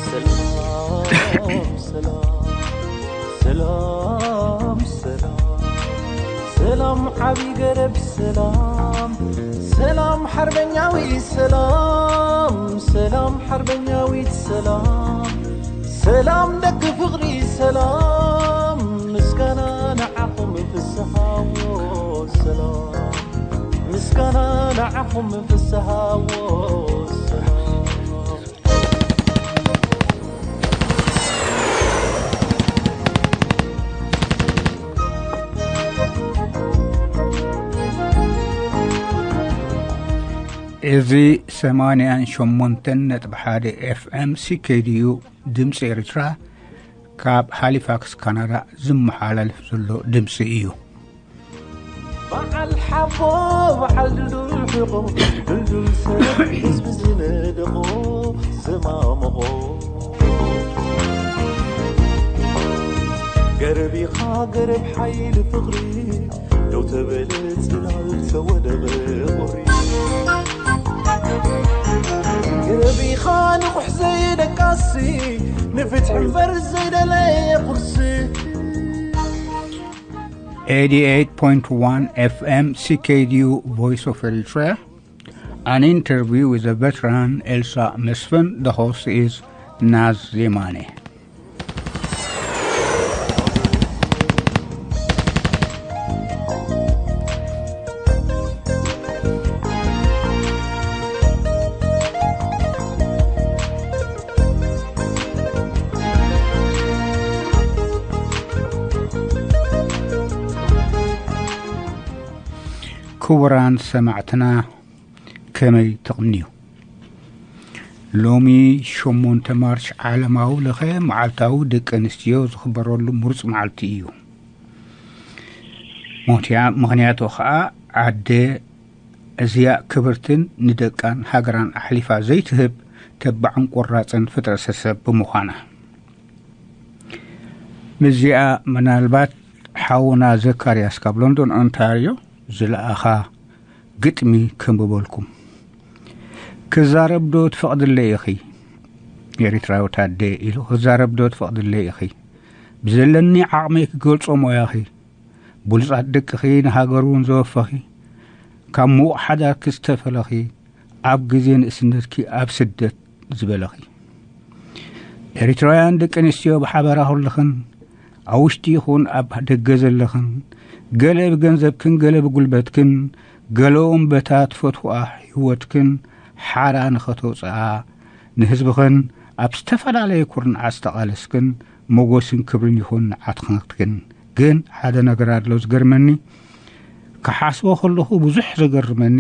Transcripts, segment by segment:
ሰላም ሰላም ሰላም ሰላም ሰላም ዓቢ ገረብ ሰላም ሰላም ሓርበኛዊ ሰላም ሰላም ሓርበኛዊት ሰላም ሰላም ደቂ ፍቕሪ ሰላም ምስጋና ንዓኹም ፍስሃዎ ሰላም ምስጋና ንዓኹም ፍስሃዎ ሰላም እዚ ሰማንያን ሸሞንተን ነጥቢ ሓደ ኤፍኤም ሲኬዲዩ ድምፂ ኤርትራ ካብ ሃሊፋክስ ካናዳ ዝመሓላለፍ ዘሎ ድምፂ እዩ። በዓል ሓቦ በዓል ድልዱል ሕቆ ድልዱል ሰብ ህዝቢ ዝነደቆ ዝማምቆ ገረብ ኢኻ ገረብ ሓይሊ ፍቕሪ ደው ተበለ ጽላል ተወደቐ ቁሪ ገረብ ኢኻ ንቑሕ ዘይደቃሲ ንፍትሒ እምበር ዘይደለየ ቁርሲ eighty-eight point one F M C K D U Voice of Eritrea, an interview with the veteran Elsa Mesfin. The host is Naz Zemane. ክቡራን ሰማዕትና፣ ከመይ ትቕንዩ? ሎሚ ሸሞንተ ማርች ዓለማዊ ለኸ መዓልታዊ ደቂ ኣንስትዮ ዝኽበረሉ ምሩፅ መዓልቲ እዩ። ሞትያ-፣ ምኽንያቱ ኸዓ ዓደ እዚኣ ክብርትን ንደቃን ሃገራን ኣሕሊፋ ዘይትህብ ተባዕን ቆራፅን ፍጥረተ ሰብ ብምዃና። ምስዚኣ ምናልባት ሓውና ዘካርያስ ካብ ሎንዶን ኦንታርዮ ዝለኣኻ ግጥሚ ከንብበልኩም። ክዛረብ ዶ ትፈቕድለይ ኢኺ? ኤሪትራዊ ታዴ ኢሉ። ክዛረብ ዶ ትፈቕድለይ ኢኺ? ብዘለኒ ዓቕሚ ክገልጾ ሞያኺ። ብሉጻት ደቅኺ ንሃገር እውን ዘወፈኺ። ካብ ምዉቕ ሓዳርኪ ዝተፈለኺ። ኣብ ግዜ ንእስነትኪ ኣብ ስደት ዝበለኺ። ኤሪትራውያን ደቂ ኣንስትዮ ብሓበራ ኩልኽን ኣብ ውሽጢ ይኹን ኣብ ደገ ዘለኽን፣ ገለ ብገንዘብክን ገለ ብጉልበትክን፣ ገለኦም በታ ትፈትዋ ህይወትክን ሓራ ንኸተውፅኣ፣ ንህዝብኽን ኣብ ዝተፈላለየ ኩርንዓት ዝተቓለስክን፣ ሞጎስን ክብርን ይኹን ንዓትኽን። ግን ሓደ ነገር ኣሎ ዝገርመኒ፣ ክሓስቦ ከለኹ ብዙሕ ዘገርመኒ፣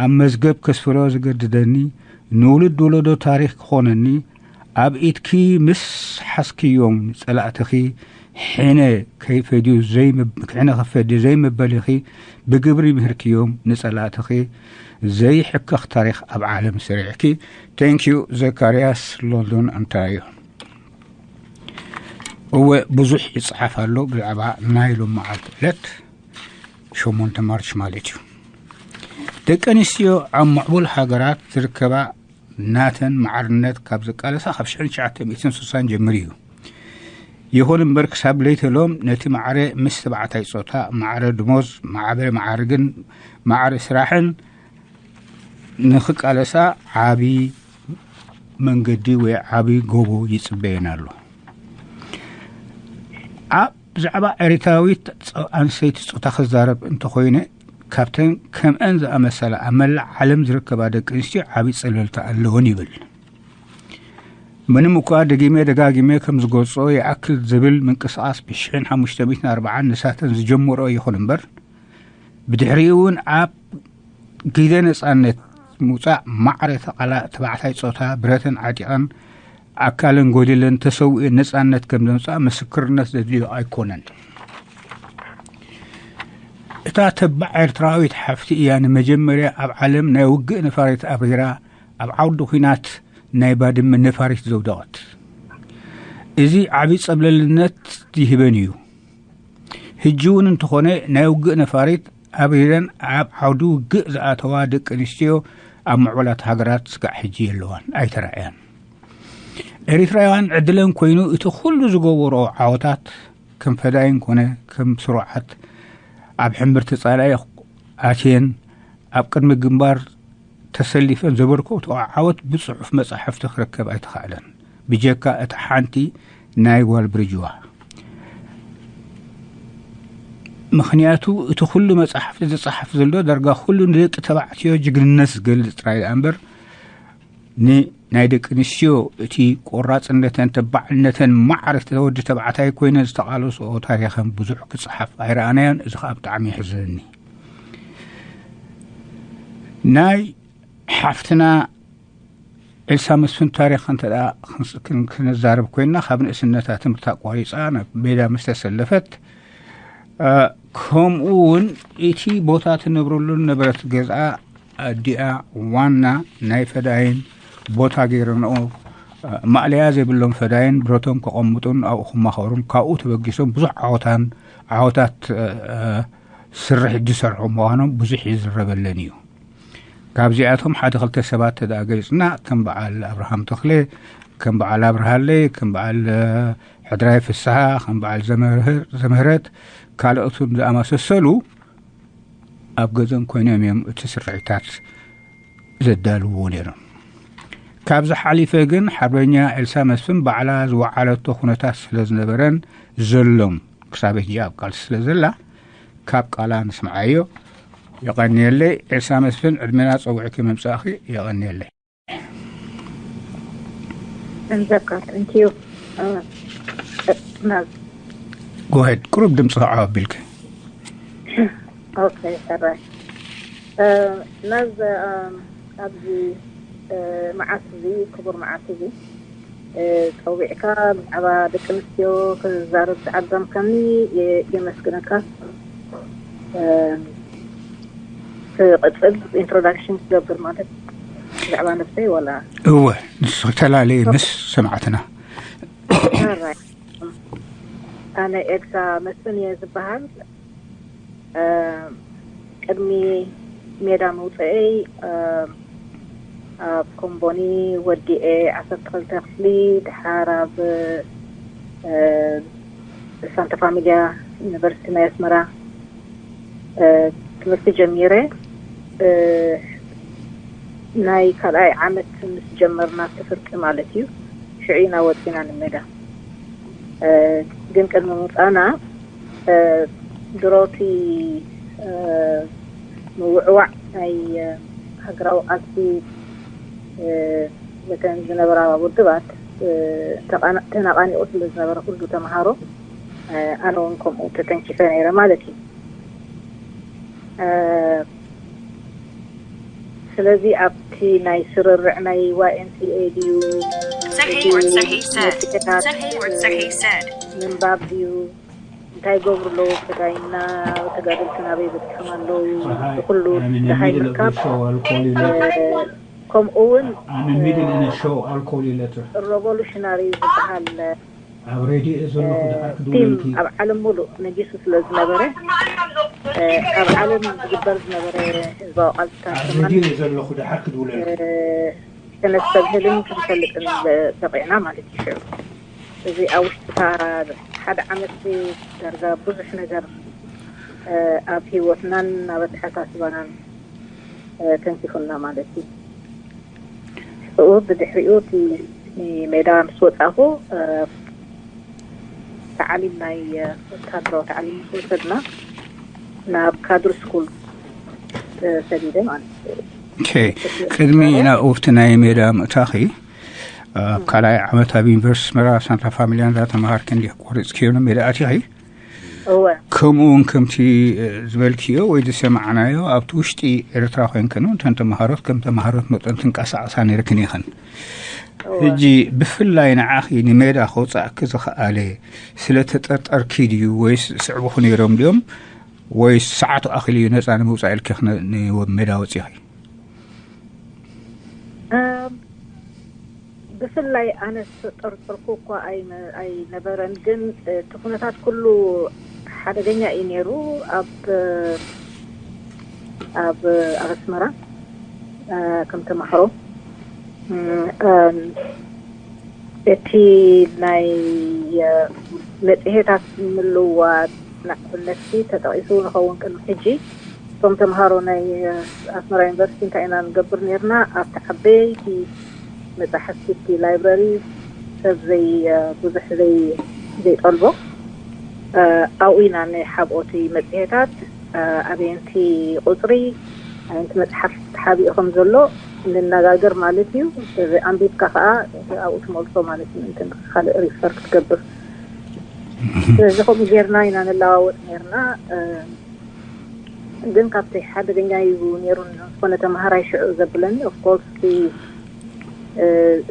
ኣብ መዝገብ ከስፍሮ ዝገድደኒ፣ ንውሉድ ወለዶ ታሪኽ ክኾነኒ፣ ኣብ ኢድኪ ምስ ሓዝክዮም ጸላእትኺ፣ ሕነ ከይፈድዩ ዘይም-፣ ሕነ ክፈድዩ ዘይምበሊኺ ብግብሪ ምህርክዮም ንጸላእትኺ። ዘይሕከኽ ታሪኽ ኣብ ዓለም ሰሪዕኪ። Thank you ዘካርያስ፣ ሎንዶን፣ ኦንታርዮ። እወ፣ ብዙሕ ይጽሓፍ ኣሎ ብዛዕባ ናይ ሎመዓልቲ ዕለት ሸሞንተ ማርች ማለት እዩ። ደቂ ኣንስትዮ ኣብ ምዕቡል ሃገራት ዝርከባ ናተን ማዕርነት ካብ ዝቃለሳ ካብ ሽሕን ትሽዓተ ሚእትን ስሳን ጀሚሩ እዩ። ይኹን እምበር፣ ክሳብ ለይተ ሎም ነቲ ማዕረ ምስ ተባዕታይ ጾታ፣ ማዕረ ድሞዝ፣ ማዕረ መዓርግን ማዕረ ስራሕን ንኽቃለሳ ዓቢ መንገዲ ወይ ዓቢ ጎቦ ይጽበየን ኣሎ። ኣብ ብዛዕባ ኤሪትራዊት ጸ-፣ ኣንስተይቲ ጾታ ክዛረብ እንተኾይነ፣ ካብተን ከምአን ዝኣመሰላ ኣብ መላእ ዓለም ዝርከባ ደቂ ኣንስትዮ ዓቢ ጽልልታ ኣለወን ይብል። ምንም እኳ ደጊመ ደጋጊመ ከም ዝገልጾ ይኣክል ዝብል ምንቅስቓስ ብሽሕን ሓሙሽተ ሚእትን ኣርባዓን ንሳተን ዝጀመሮ ይኹን እምበር፣ ብድሕሪኡ እውን ኣብ ግዜ ነጻነት ምውጻእ ማዕረ ተቓላ-፣ ተባዕታይ ጾታ ብረተን ዓጢቐን ኣካለን ጎዲለን ተሰዊኤን ነጻነት ከም ዘምጽኣ ምስክርነት ዘድልዮ ኣይኮነን። እታ ተባዕ ኤርትራዊት ሓፍቲ እያ ንመጀመርያ ኣብ ዓለም ናይ ውግእ ነፋሪት ኣብሪራ ኣብ ዓውዲ ኲናት ናይ ባድመ ነፋሪት ዘውደቐት። እዚ ዓቢ ጸብለልነት ይህበን እዩ። ሕጂ እውን እንተኾነ ናይ ውግእ ነፋሪት ኣብሪረን ኣብ ዓውዲ ውግእ ዝኣተዋ ደቂ ኣንስትዮ ኣብ ምዕቡላት ሃገራት ስጋዕ ሕጂ የለዋን፣ ኣይተራእያን። ኤሪትራውያን ዕድለን ኮይኑ እቲ ኩሉ ዝገበሮ ዓወታት ከም ፈዳይን ኮነ ከም ስሩዓት ኣብ ሕምብርቲ ጸላኢ ኣትየን ኣብ ቅድሚ ግንባር ተሰሊፈን ዘበርከቶ ዓወት ብጽሑፍ መጻሕፍቲ ክረከብ ኣይተኻእለን። ብጀካ እታ ሓንቲ ናይ ጓል ብርጅዋ። ምኽንያቱ እቲ ኩሉ መጻሕፍቲ ዝጸሓፍ ዘሎ ዳርጋ ኩሉ ንደቂ ተባዕትዮ ጅግንነት ዝገልጽ ጥራይ ደኣ እምበር ንናይ ደቂ ኣንስትዮ እቲ ቆራጽነተን ተባዕነተን ማዕረ ወዲ ተባዕታይ ኮይነን ዝተቓለስኦ ታሪኸን ብዙሕ ክጸሓፍ ኣይረኣናዮን። እዚ ኸኣ ብጣዕሚ የሕዝነኒ። ናይ ሓፍትና ኤልሳ መስፍን ታሪኽ እንተ ደኣ ክንስ-፣ ክን-፣ ክንዛረብ ኮይንና፣ ካብ ንእስነታ ትምህርቲ ኣቋሪጻ ናብ ሜዳ ምስ ተሰለፈት፣ እ፣ ከምኡ እውን እቲ ቦታ ትነብረሉ ነበረት ገዝኣ ኣዲኣ ዋና ናይ ፈዳይን ቦታ ገይረንኦ፣ እ፣ ማእለያ ዘይብሎም ፈዳይን ብረቶም ከቐምጡን ኣብኡ ክማኸሩን ካብኡ ተበጊሶም ብዙሕ ዓወታን ዓወታት፣ እ፣ እ፣ ስርሒት ዝሰርሑ ምዃኖም ብዙሕ ይዝረበለን እዩ። ካብዚኣቶም ሓደ ክልተ ሰባት ተደኣ ገሊጽና፣ ከም በዓል ኣብርሃም ተኽለ፣ ከም በዓል ኣብርሃለይ፣ ከም በዓል፣ እ፣ ሕድራይ ፍስሃ፣ ከም በዓል ዘምህር-፣ ዘምህረት፣ ካልኦትን ዝኣመሰሰሉ ኣብ ገዘን ኮይኖም እዮም እቲ ስርሒታት ዘዳልውዎ ነይሮም። ካብዚ ሓሊፈ ግን ሓርበኛ ኤልሳ መስፍን ባዕላ ዝወዓለቶ ኩነታት ስለ ዝነበረን ዘሎን ክሳብ ሕጂ ኣብ ቃልሲ ስለ ዘላ፣ ካብ ቃላ ንስምዓዮ። የቐንየለይ ኤልሳ መስፍን፣ ዕድመና ጸዊዕኪ ምምጻእኺ የቐንየለይ። እንዘካ እንቲዩ ናብ ጎሄድ ቁሩብ ድምፂ ከዓው ኣቢልኪ። ኦኬ ሰራይ ናዝ ኣብዚ መዓት እዚ ክቡር መዓት እዚ ጸዊዕካ ብዛዕባ ደቂ ኣንስትዮ ክዛረብ ዝዓደምካኒ የመስግነካ። ክቕጽል ኢንትሮዳክሽን ክገብር ማለት ብዛዕባ ነብሰይ ወላ እወ ንሱ ተላለየ ምስ ሰማዕትና ኣነ ኤልሳ መስፍን እየ ዝበሃል። ቅድሚ ሜዳ ምውፅአይ ኣብ ኮምቦኒ ወዲኤ ዓሰርተ ክልተ ክፍሊ ድሓር ኣብ ሳንታ ፋሚልያ ዩኒቨርሲቲ ናይ ኣስመራ ትምህርቲ ጀሚረ ናይ ካልኣይ ዓመት ምስ ጀመርና እቲ ፍርቂ ማለት እዩ ሽዑ ኢና ወፂና ንሜዳ ግን ቅድሚ ምውፃእና ድሮቲ ምውዕዋዕ ናይ ሃገራዊ ቃልሲ በተን ዝነበራ ውድባት ተናቃኒቁ ስለ ዝነበረ ኩሉ ተምሃሮ ኣነ እውን ከምኡ ተተንኪፈ ነይረ ማለት እዩ ስለዚ ኣብቲ ናይ ስርርዕ ናይ ዋኤንሲኤ ድዩ ምንባብ ድዩ እንታይ ገብሩ ኣለዉ ፈዳይና ተጋደልቲ ናበይ በፂሖም ኣለዉ ብኩሉ ደሃይ ምርካብ ከምኡ እውን ሮቮሉሽናሪ ዝበሃል ኣብ ሬድዮ ዘለኹ ድሓር ክድውለልኪ ኣብ ዓለም ሙሉእ ነጊሱ ስለ ዝነበረ ኣብ ዓለም ዝግበር ዝነበረ ህዝባዊ ቃልስታት ኣብ ሬድዮ ዘለኹ ድሓር ክድውለልኪ ከነስተብህልን ክንፈልጥን በቂዕና ማለት እዩ ሽዑ እዚ ኣብ ውሽጥታ ሓደ ዓመት ዳርጋ ብዙሕ ነገር ኣብ ህይወትናን ኣብ ኣተሓሳስባናን ተንኪፉና ማለት እዩ ሽኡ ብድሕሪኡ እቲ ሜዳ ምስ ወፃኹ ተዓሊም ናይ ወታደራዊ ተዓሊም ምስ ወሰድና ናብ ካድር ስኩል ሰዲደ ማለት እዩ ቅድሚ ናብ ኡፍቲ ናይ ሜዳ ምእታኺ ኣብ ካልኣይ ዓመት ኣብ ዩኒቨርሲቲ ኣስመራ ሳንታ ፋሚልያ እንዳተምሃርኪ እንዲህ ቆሪፅክዮ ንሜዳ ኣቲኺ እወ ከምኡ እውን ከምቲ ዝበልክዮ ወይ ዝሰማዕናዮ ኣብቲ ውሽጢ ኤርትራ ኮይንከን እውን እተን ተምሃሮት ከም ተምሃሮት መጠን ትንቀሳቐሳ ነርክን ኢኸን። ሕጂ ብፍላይ ንዓኺ ንሜዳ ከውፃእኪ ዝኸኣለ ስለ ተጠርጠርኪ ድዩ ወይስ ስዕቡኺ ነይሮም ድዮም ወይስ ሰዓቱ ኣኺሉ እዩ ነፃ ንምውፃእ ኢልኪ ንሜዳ ወፂኺ? ብፍላይ ኣነ ዝተጠርጠርኩ እኳ ኣይነበረን፣ ግን እቲ ኩነታት ኩሉ ሓደገኛ እዩ ነይሩ። ኣብ ኣብ ኣብ ኣስመራ ከም ተማሃሮ እቲ ናይ መጽሔታት ምልዋጥ ንኣብነትሲ ተጠቒሱ ንኸውን ቅድሚ ሕጂ እቶም ተምሃሮ ናይ ኣስመራ ዩኒቨርሲቲ እንታይ ኢና ንገብር ነርና ኣብቲ ዓበይቲ መጻሕፍቲ እቲ ላይብረሪ ሰብ ዘይ ብዙሕ ዘይ ዘይጠልቦ ኣብኡ ኢና ናይ ሓብኦቲ መጽሔታት ኣበየንቲ ቁጽሪ ኣበየንቲ መጽሓፍ ተሓቢኡ ከም ዘሎ ንነጋገር ማለት እዩ። ኣንቢብካ ከዓ ኣብኡ ትመልሶ ማለት እዩ። እንትን ካልእ ሪፈር ክትገብር ስለዚ ከምኡ ጌርና ኢና ንለዋወጥ ኔርና። ግን ካብቲ ሓደገኛ እዩ ነይሩ ዝኾነ ተምሃራይ ሽዑ ዘብለኒ ኦፍኮርስ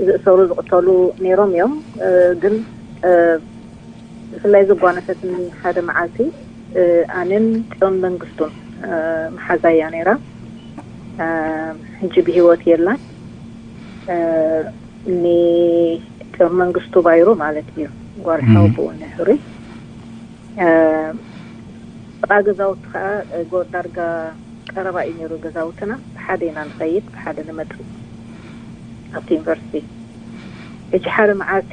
ዝእሰሩ ዝቕተሉ ነይሮም እዮም። ግን ብፍላይ ዘጓነፈትኒ ሓደ መዓልቲ ኣንን ጭም መንግስቱን መሓዛያ ነይራ። ሕጂ ብሂወት የላን። ንጭም መንግስቱ ባይሩ ማለት እዩ። ጓል ሓወቦኡ ንሕሪ ጥቓ ገዛውቲ ከዓ ዳርጋ ቀረባ እዩ ነይሩ ገዛውትና። ብሓደ ኢና ንኸይድ ብሓደ ንመፅእ ኣብቲ ዩኒቨርሲቲ። ሕጂ ሓደ መዓልቲ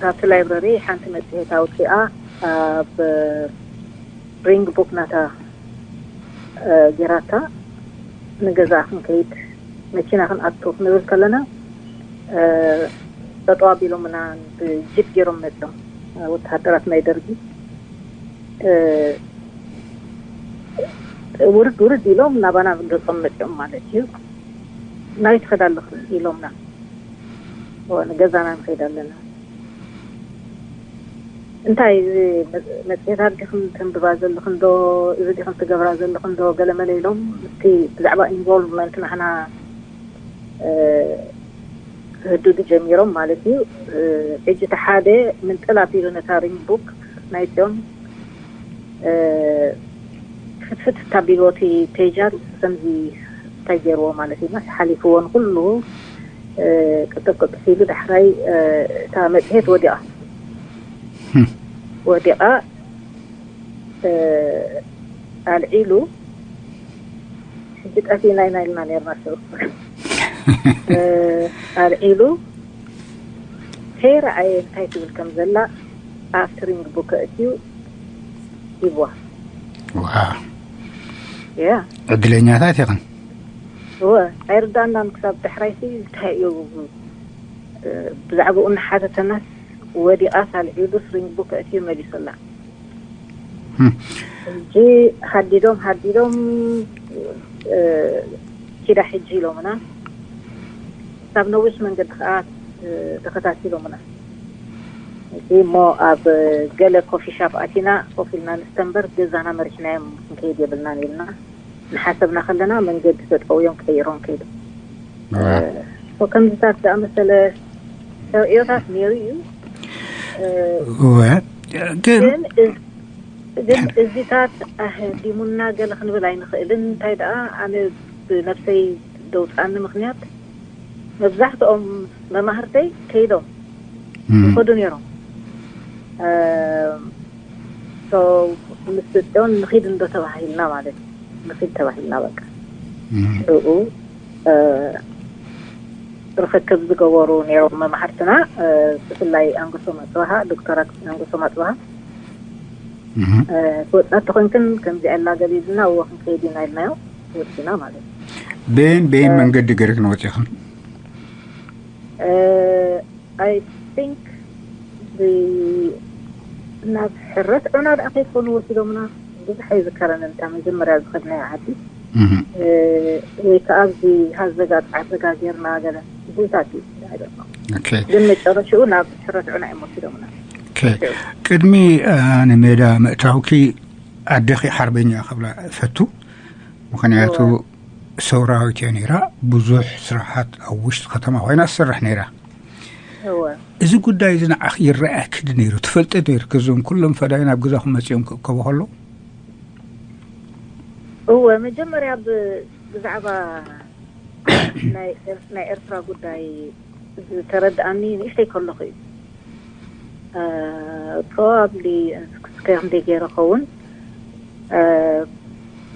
ካብቲ ላይብረሪ ሓንቲ መፅሄት ኣውፂኣ ኣብ ሪንግ ቡክ ናታ ጌራታ ንገዛ ክንከይድ መኪና ክንኣቱ ክንብል ከለና ጠጠው ኣቢሎምና ብጂፕ ገይሮም መፅኦም ወተሃደራት ናይ ደርጊ ውርድ ውርድ ኢሎም ናባና ገፆም መፅኦም ማለት እዩ። ናይ ትኸዳ ኣለኹ ኢሎምና ንገዛና ንኸይድ ኣለና። እንታይ መፅሄታት ዲኹም ተንብባ ዘለኹም ዶ እዚ ዲኹም ትገብራ ዘለኹም ዶ ገለመለ ኢሎም እቲ ብዛዕባ ኢንቮልቭመንት ናህና ክህድዱ ጀሚሮም ማለት እዩ። ሕጂ እቲ ሓደ ምንጥል ኣቢሉ ነታ ሪንግ ቡክ ናይ ጽዮን ፍትፍት ታቢሉ እቲ ፔጃት ከምዚ እንታይ ገይርዎ ማለት እዩ ሓሊፍዎ ንኩሉ ቅጥፍ ቅጥፍ ኢሉ ዳሕራይ እታ መፅሄት ወዲቓ ወዲቓ ኣልዒሉ ሕጂ ጠፊእና ኢና ኢልና ነርና ሽዑ ኣልዒሉ ከይረኣየ እንታይ ትብል ከም ዘላ ኣብቲ ሪንግ ቡክ ኣእትዩ ሂብዋ። ዋ ያ ዕድለኛታት ኢኽን። እወ ኣይርዳእናን ክሳብ ዳሕራይሲ እንታይ እዩ ብዛዕባኡ እናሓተተናስ ወዲቓስ ኣልዒሉ ሪንግ ቡክ ኣእትዩ መሊሱላ። ሕጂ ሃዲዶም ሃዲዶም ኪዳ ሕጂ ኢሎምና። ካብ ነዊሕ መንገዲ ከዓ ተኸታቲሎምና። እዚ እሞ ኣብ ገለ ኮፊ ሻፕ ኣቲና ኮፍ ኢልና ንስተንበር ገዛና መሪሕናዮም ክንከይድ የብልናን ኢልና ንሓሰብና ከለና መንገዲ ተጠውዮም ቀይሮም ከይዱ። ከምዚታት ዝኣመሰለ ተርእዮታት ነይሩ እዩ። እወ ግን ግን እዚታት ኣህዲሙና ገለ ክንብል ኣይንኽእልን። እንታይ ደኣ ኣነ ብነብሰይ ደውፃኒ ምክንያት መብዛሕትኦም መማህርተይ ከይዶም ይኸዱ ነይሮም። ምስ ጽዮን ንኺድ እንዶ ተባሂልና ማለት እዩ። ንኺድ ተባሂልና በቃ ሽዑ ርክክብ ዝገበሩ ነይሮም መማሕርትና፣ ብፍላይ ኣንጎሶም ኣጽብሃ፣ ዶክተር ኣንጎሶም ኣጽብሃ ክወጻ ተኾንክን ከምዚ ኣላ ገሊልና እዎ ክንከይድ ኢና ኢልናዮ ወሲና ማለት እዩ። በየን በየን መንገዲ ገርክን ወፂኽን? I think ናብ ሕረት ዑና ደኣ ከይኮኑ ወሲዶምና ብዙሕ ኣይዝከረን። እንታ መጀመርያ ዝኸድናዮ ዓዲ ወይ ከዓ ኣብዚ ሃዘጋ ፃዕዘጋ ጌርና ገለ ቦታት እዩ። ኦኬ ግን መጨረሽኡ ናብ ሕረት ዑና እዮም ወሲዶምና። ኦኬ ቅድሚ ንሜዳ ምእታውኪ ኣደኺ ሓርበኛ ክብላ እፈቱ። ምኽንያቱ ሰውራዊት እያ ነይራ። ብዙሕ ስራሓት ኣብ ውሽጢ ከተማ ኮይና ትሰርሕ ነይራ። እዚ ጉዳይ እዚ ንዓኺ ይረኣያኪ ድ ነይሩ? ትፈልጢ ነይርኪ እዞም ኩሎም ፈዳይን ኣብ ገዛኹም መፂኦም ክእከቡ ከለዉ? እወ፣ መጀመርያ ብዛዕባ ናይ ኤርትራ ጉዳይ ዝተረድኣኒ ንእሽተይ ከለኹ እዩ። ፕሮባብሊ እስከ ክንደይ ገይረ ኸውን፣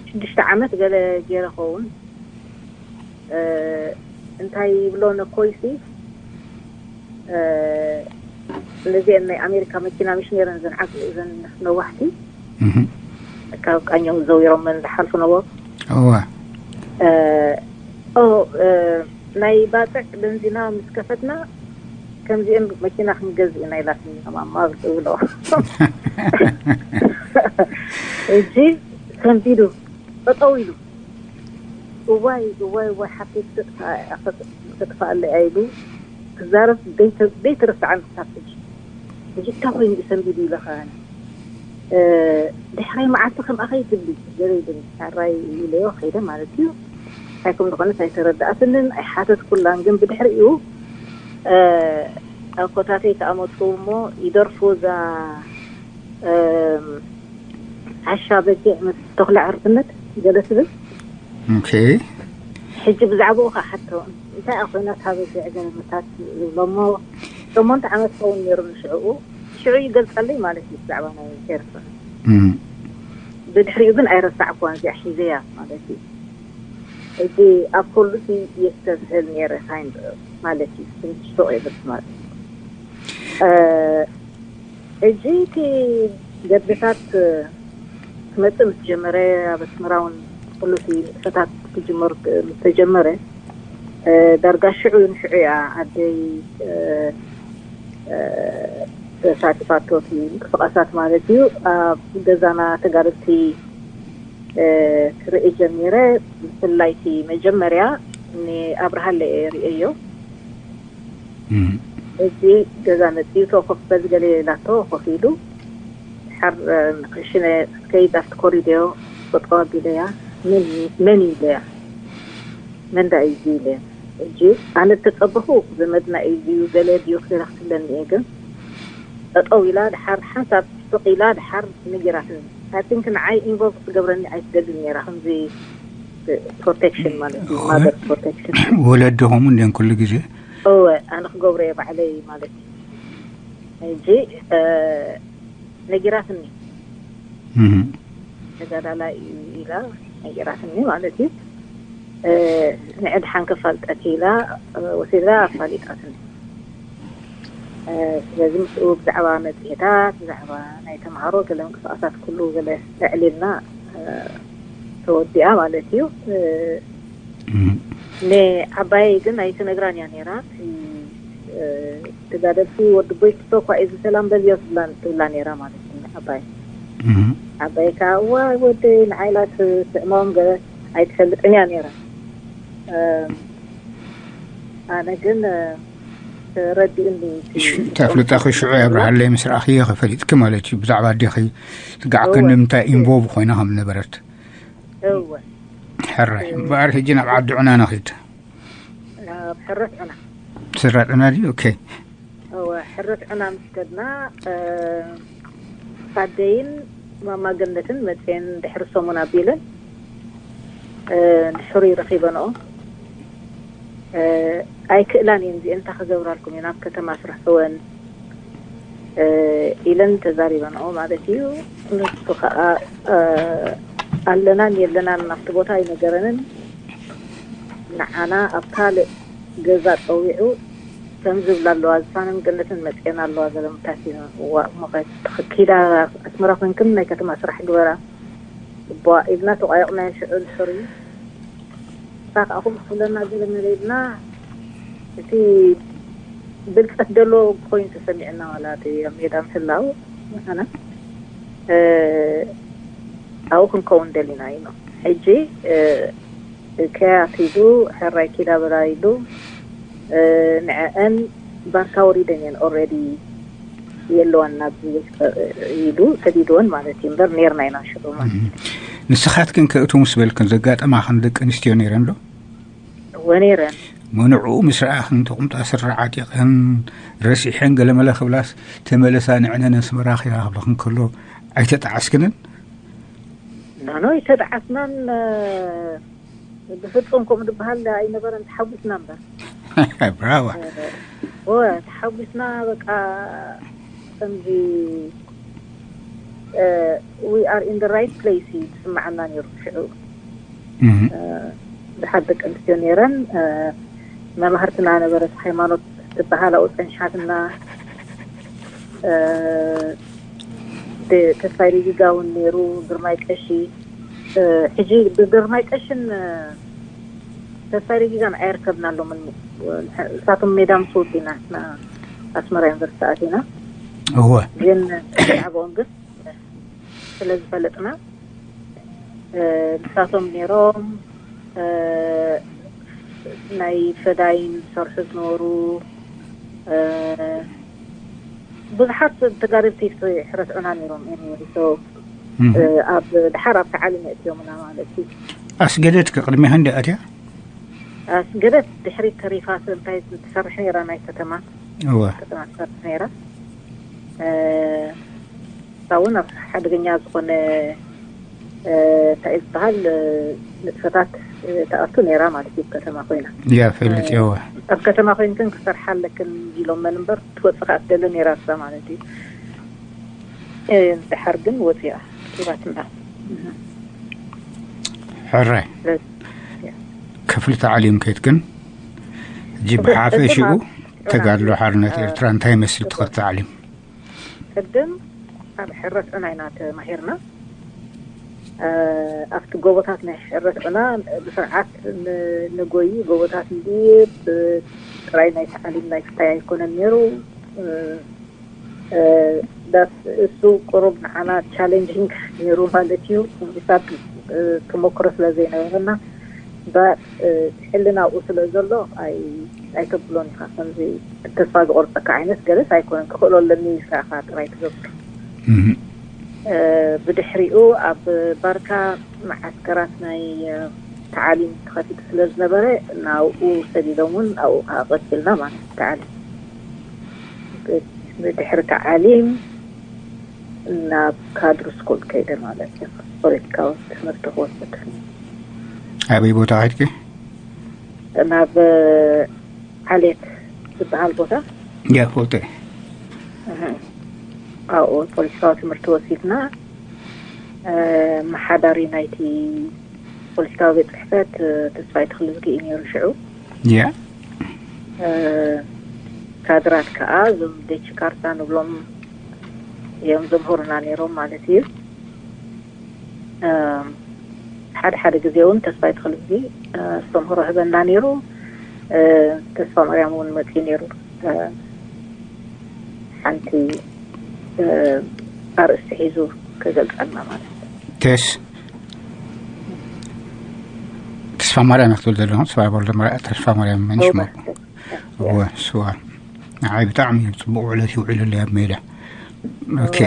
ሽዱሽተ ዓመት ገለ ገይረ ኸውን። እንታይ ይብሎ ነኮይሲ፣ ነዚአን ናይ ኣሜሪካ መኪና ምሽ ነይረን፣ እዘን ዓብ እዘን ነዋሕቲ ካብ ቃኘው ዘዊሮመን ዝሓልፉ ነበሩ። እወ ኦ፣ ናይ ባፅዕ በንዚና ምስ ከፈትና፣ ከምዚአን መኪና ክንገዝእ ኢና ኢላትኒ ማማ ብሎ። እጂ ሰንቢዱ ጠጠው ኢሉ፣ እዋይ እዋይ እዋይ ሓፍተይ ክትጥፋኣለይ ኢሉ ክዛረብ ዘይትርስዓኒ ክሳብ ሕጂ። ሕጂ እንታይ ኮይኑ እዩ ሰንቢዱ ኢለ ከዓኒ ድሕረይ መዓልቲ ከምኣ ከይትብሊ ገለ ኢሉኒ። ሕራይ ኢለዮ ከይደ ማለት እዩ። እንታይ ከም ዝኾነት ኣይተረድኣትንን ኣይሓተትኩላን፣ ግን ብድሕሪኡ ኣኮታተይ ከኣ መፁ እሞ ይደርፉ እዛ ዓሻ በጊዕ ምስ ተኽለ ዕርፍነት ገለ ትብል። ኦኬ ሕጂ ብዛዕባኡ ከዓ ሓቶ እንታይ ኣ ኮይና እታ በጊዕ ገለ ምታት ይብሎ እሞ ሸሞንተ ዓመት ክኸውን ነይሩ ንሽዕኡ። ሽዑ ይገልፀለይ ማለት እዩ ብዛዕባ ናይ ኤርትራ። ብድሕሪኡ ግን ኣይረሳዕኩዋን እዚኣ ሒዘያ ማለት እዩ። እዚ ኣብ ኩሉ ሲ የስተብህል ነይረ ካይን ማለት እዩ ትንሽ ሱቕ የብል ማለት እዩ። ሕጂ እቲ ገድልታት ክመፅእ ምስ ጀመረ ኣብ ኣስመራ እውን ኩሉ እቲ ንጥፈታት ክጅመር ምስ ተጀመረ ዳርጋ ሽዑ ንሽዑ እያ ኣደይ ተሳትፋቶ እቲ ምንቅስቃሳት ማለት እዩ። ኣብ ገዛና ተጋደልቲ ክርኢ ጀሚረ። ብፍላይ እቲ መጀመርያ ንኣብርሃለ እየ ርእየዮ። እዚ ገዛ መፅኡ ተው ኮፍ በል ገለ ኢላቶ ኮፍ ኢሉ ድሓር ንክሽነ ከይድ ኣብቲ ኮሪደዮ ጠጠው ኣቢለያ መን እዩ ኢለያ መን ዳ እዩ እዚ ኢለያ። ሕጂ ኣነ ዝተፀበኹ ዘመድና እዩ ድዩ ገለ ድዩ ክኢላ ክትብለኒ እየ ግን ጠጠው ኢላ ድሓር ሓንሳብ ስቕ ኢላ ድሓር ነጊራትኒ። I think ንዓይ ኢንቮልቭ ክትገብረኒ ኣይትደልን ነይራ ከምዚ ፕሮቴክሽን ማለት እዩ ማዘር ፕሮቴክሽን። ወለዲ ከምኡ እንድዮም ኩሉ ግዜ። እወ ኣነ ክገብሮ እየ ባዕለይ ማለት እዩ። ሕጂ ነጊራትኒ ተጋዳላይ እዩ ኢላ ነጊራትኒ ማለት እዩ። ንዕድሓን ከፋልጠኪ ኢላ ወሲዳ ኣፋሊጣትኒ። ስለዚ ምስኡ ብዛዕባ መፅሄታት ብዛዕባ ናይ ተምሃሮ ገለ ምንቅስቃሳት ኩሉ ገለ ኣዕሊልና ተወዲኣ ማለት እዩ። ንዓባየይ ግን ኣይትነግራን እያ ነይራ። ተጋደልቲ ወዲ ቦይ ክቶ እኳ እዚ ሰላም በልዮ ትብላ ነይራ ማለት እዩ ዓባይ። ዓባይ ከዓ እዋ ወደይ ንዓይላ ትስዕሞም ገለ ኣይትፈልጥን እያ ነይራ። ኣነ ግን ረዲኡኒ። ተፍልጠኺ ሽዑ ኣብርሃለይ ምስ ረኣኽዮ ፈሊጥኪ ማለት እዩ ብዛዕባ ኣዴኺ ስጋዕኪ ንምንታይ ኢንቮልቭ ኮይና ከም ነበረት። እወ ሕራይ እምበኣር ሕጂ ናብ ዓዲ ዑና ንኺድ። ናብ ሕረት ዑና ስራ ዑና ድዩ? ኦኬ እወ ሕረት ዑና ምስ ከድና ኣደይን ማማ ገነትን መፅየን ድሕሪ ሰሙን ኣቢለን ድሕሪ ረኺበንኦ ኣይክእላን እየን እዚአን እንታይ ክገብራልኩም እየን ኣብ ከተማ ስርሕወን ኢለን ተዛሪበንኦ ማለት እዩ። ንሱ ከዓ ኣለናን የለናን ናብቲ ቦታ ኣይነገረንን። ንዓና ኣብ ካልእ ገዛ ፀዊዑ ከም ዝብላ ኣለዋ ዝፋንን ገነትን መፅአን ኣለዋ ዘለምታት እዋ እሞ ኪዳ ኣስመራ ኮንክን ናይ ከተማ ስራሕ ግበራ እባ ኢልና ተቋየቕና ሽዑ ድሕሪ እሳ ከዓ ከምኡ ክትብለና ገለ መለ ኢልና እቲ ብልፀት ደሎ ኮይኑ ተሰሚዕና ዋላ እቲ ኣብ ሜዳ ምህላው ንዓና ኣብኡ ክንከውን ደሊና ኢሎም ሕጂ ከያት ኢሉ ሕራይ ኪዳ በላ ኢሉ ንዐአን ባርካ ወሪደን እየን ኦልሬዲ የለዋን ናብ ኢሉ ሰዲድወን ማለት እዩ። እምበር ኔርና ኢና ሽዑ ማለት እዩ። ንስኻትክን ከእቱ ምስ በልክን ዘጋጠማኽን ደቂ ኣንስትዮ ነይረን ዶ? እወ ነይረን። መንዕኡ ምስ ረኣኽን ተቑምጣ ስረ ዓጢቐን ረሲሐን ገለመለ ክብላስ፣ ተመለሳ ንዕነን ኣስመራ ኺራ ክብለኽን ከሎ ኣይተጣዓስክንን? ናኖ ኣይተጣዓስናን። ብፍጹም ከምኡ ዝበሃል ኣይነበረን። ተሓጒስና እምበር። ብራዋ። ኦ ተሓጒስና። በቃ ከምዚ we are in the right place እዩ ዝስምዓና ነይሩ ሽዑ። ብዙሓት ደቂ ኣንስትዮ ነይረን። መማህርትና ነበረት ሃይማኖት ትበሃል ኣብኡ ጸኒሓትና። ተስፋይ ሪጊጋ እውን ነይሩ፣ ግርማይ ቀሺ። ሕጂ ብግርማይ ቀሽን ተስፋይ ሪጊጋን ኣይርከብናሎምን። እሳቶም ሜዳ ምስ ወዱ ኢና ኣስመራ ዩኒቨርሲቲ ኣቲና። እወ። ግን ብዛዕባኦም ግን ስለ ዝፈለጥና ንሳቶም ነይሮም። ናይ ፈዳይን ዝሰርሑ ዝነበሩ ብዙሓት ተጋደልቲ ሕረስዑና ነይሮም። Anyway, so ኣብ ድሓር ኣብ ተዓሊ መእትዮምና ማለት እዩ። ኣስገደት ከ ቅድሚ ክንዲ ኣትያ? ኣስገደት ድሕሪ ተሪፋ እንታይ ትሰርሕ ነይራ፣ ናይ ከተማ እወ ከተማ ትሰርሕ ነይራ። እሳ እውን ኣብ ሓደገኛ ዝኾነ እንታይ ዝበሃል ንጥፈታት ተኣቱ ነይራ ማለት እዩ። ከተማ ኮይና እያ ፈልጥ እወ ኣብ ከተማ ኮይንክን ክሰርሓ ኣለክን ኢሎመን እምበር ትወፅእ ከኣ ትደሊ ነይራ እሳ ማለት እዩ። ድሓር ግን ወፂኣ ሂባትና። ሕራይ ክፍሊ ተዓሊም ከይትክን ሕጂ ብሓፈሽኡ ተጋድሎ ሓርነት ኤርትራ እንታይ ይመስል ትኸት ተዓሊም? ቅድም ኣብ ሕረስዑና ኢና ተማሂርና። ኣብቲ ጎቦታት ናይ ሕረስዑና ብስርዓት ንጎይ ጎቦታት እንድየ ጥራይ ናይ ተዓሊም ናይ ክታይ ኣይኮነን ነይሩ። ዳስ እሱ ቁሩብ ንዓና ቻሌንጂንግ ነይሩ ማለት እዩ። ምሳት ተሞክሮ ስለ ዘይነበረና ዳስ ሕልና ኣብኡ ስለ ዘሎ ኣይተብሎን ኢኻ። ከምዚ ተስፋ ዝቆርፀካ ዓይነት ገለስ ኣይኮነን። ክኽእሎ ኣለኒ ኢልካ ኢኻ ጥራይ ትገብር። ብድሕሪኡ ኣብ ባርካ መዓስከራት ናይ ተዓሊም ተኸፊቱ ስለ ዝነበረ ናብኡ ሰዲዶም እውን ኣብኡ ከዓ ቀፂልና ማለት እዩ። ተዓሊም ብድሕሪ ተዓሊም ናብ ካድር ስኩል ከይደ ማለት እዩ። ፖለቲካዊ ትምህርቲ ክወስድ ኣበይ ቦታ ከድኪ? ናብ ዓሌት ዝበሃል ቦታ ያ ፈልጠ ኣብኡ ፖለቲካዊ ትምህርቲ ወሲድና። መሓዳሪ ናይቲ ፖለቲካዊ ቤት ፅሕፈት ተስፋይ ተክልዝጊ እዩ ነይሩ ሽዑ። ያ ካድራት ከዓ እዞም ደች ካርታ ንብሎም እዮም ዘምህሩና ነይሮም ማለት እዩ። ሓደ ሓደ ግዜ እውን ተስፋይ ተክልዝጊ ኣስተምህሮ ህበና ነይሩ። ተስፋ ማርያም እውን መፅኡ ነይሩ። ሓንቲ ኣርእስቲ ሒዙ ክገልፀልና ማለት እዩ። ቴስ ተስፋ ማርያም ክትብል ዘለኹም ስባ ወልደ መርያ ተስፋ ማርያም መንሽሞ እወ ስዋ ንዓይ ብጣዕሚ እዩ ፅቡቅ ውዕለት ይውዕለለይ ኣብ ሜዳ። ኦኬ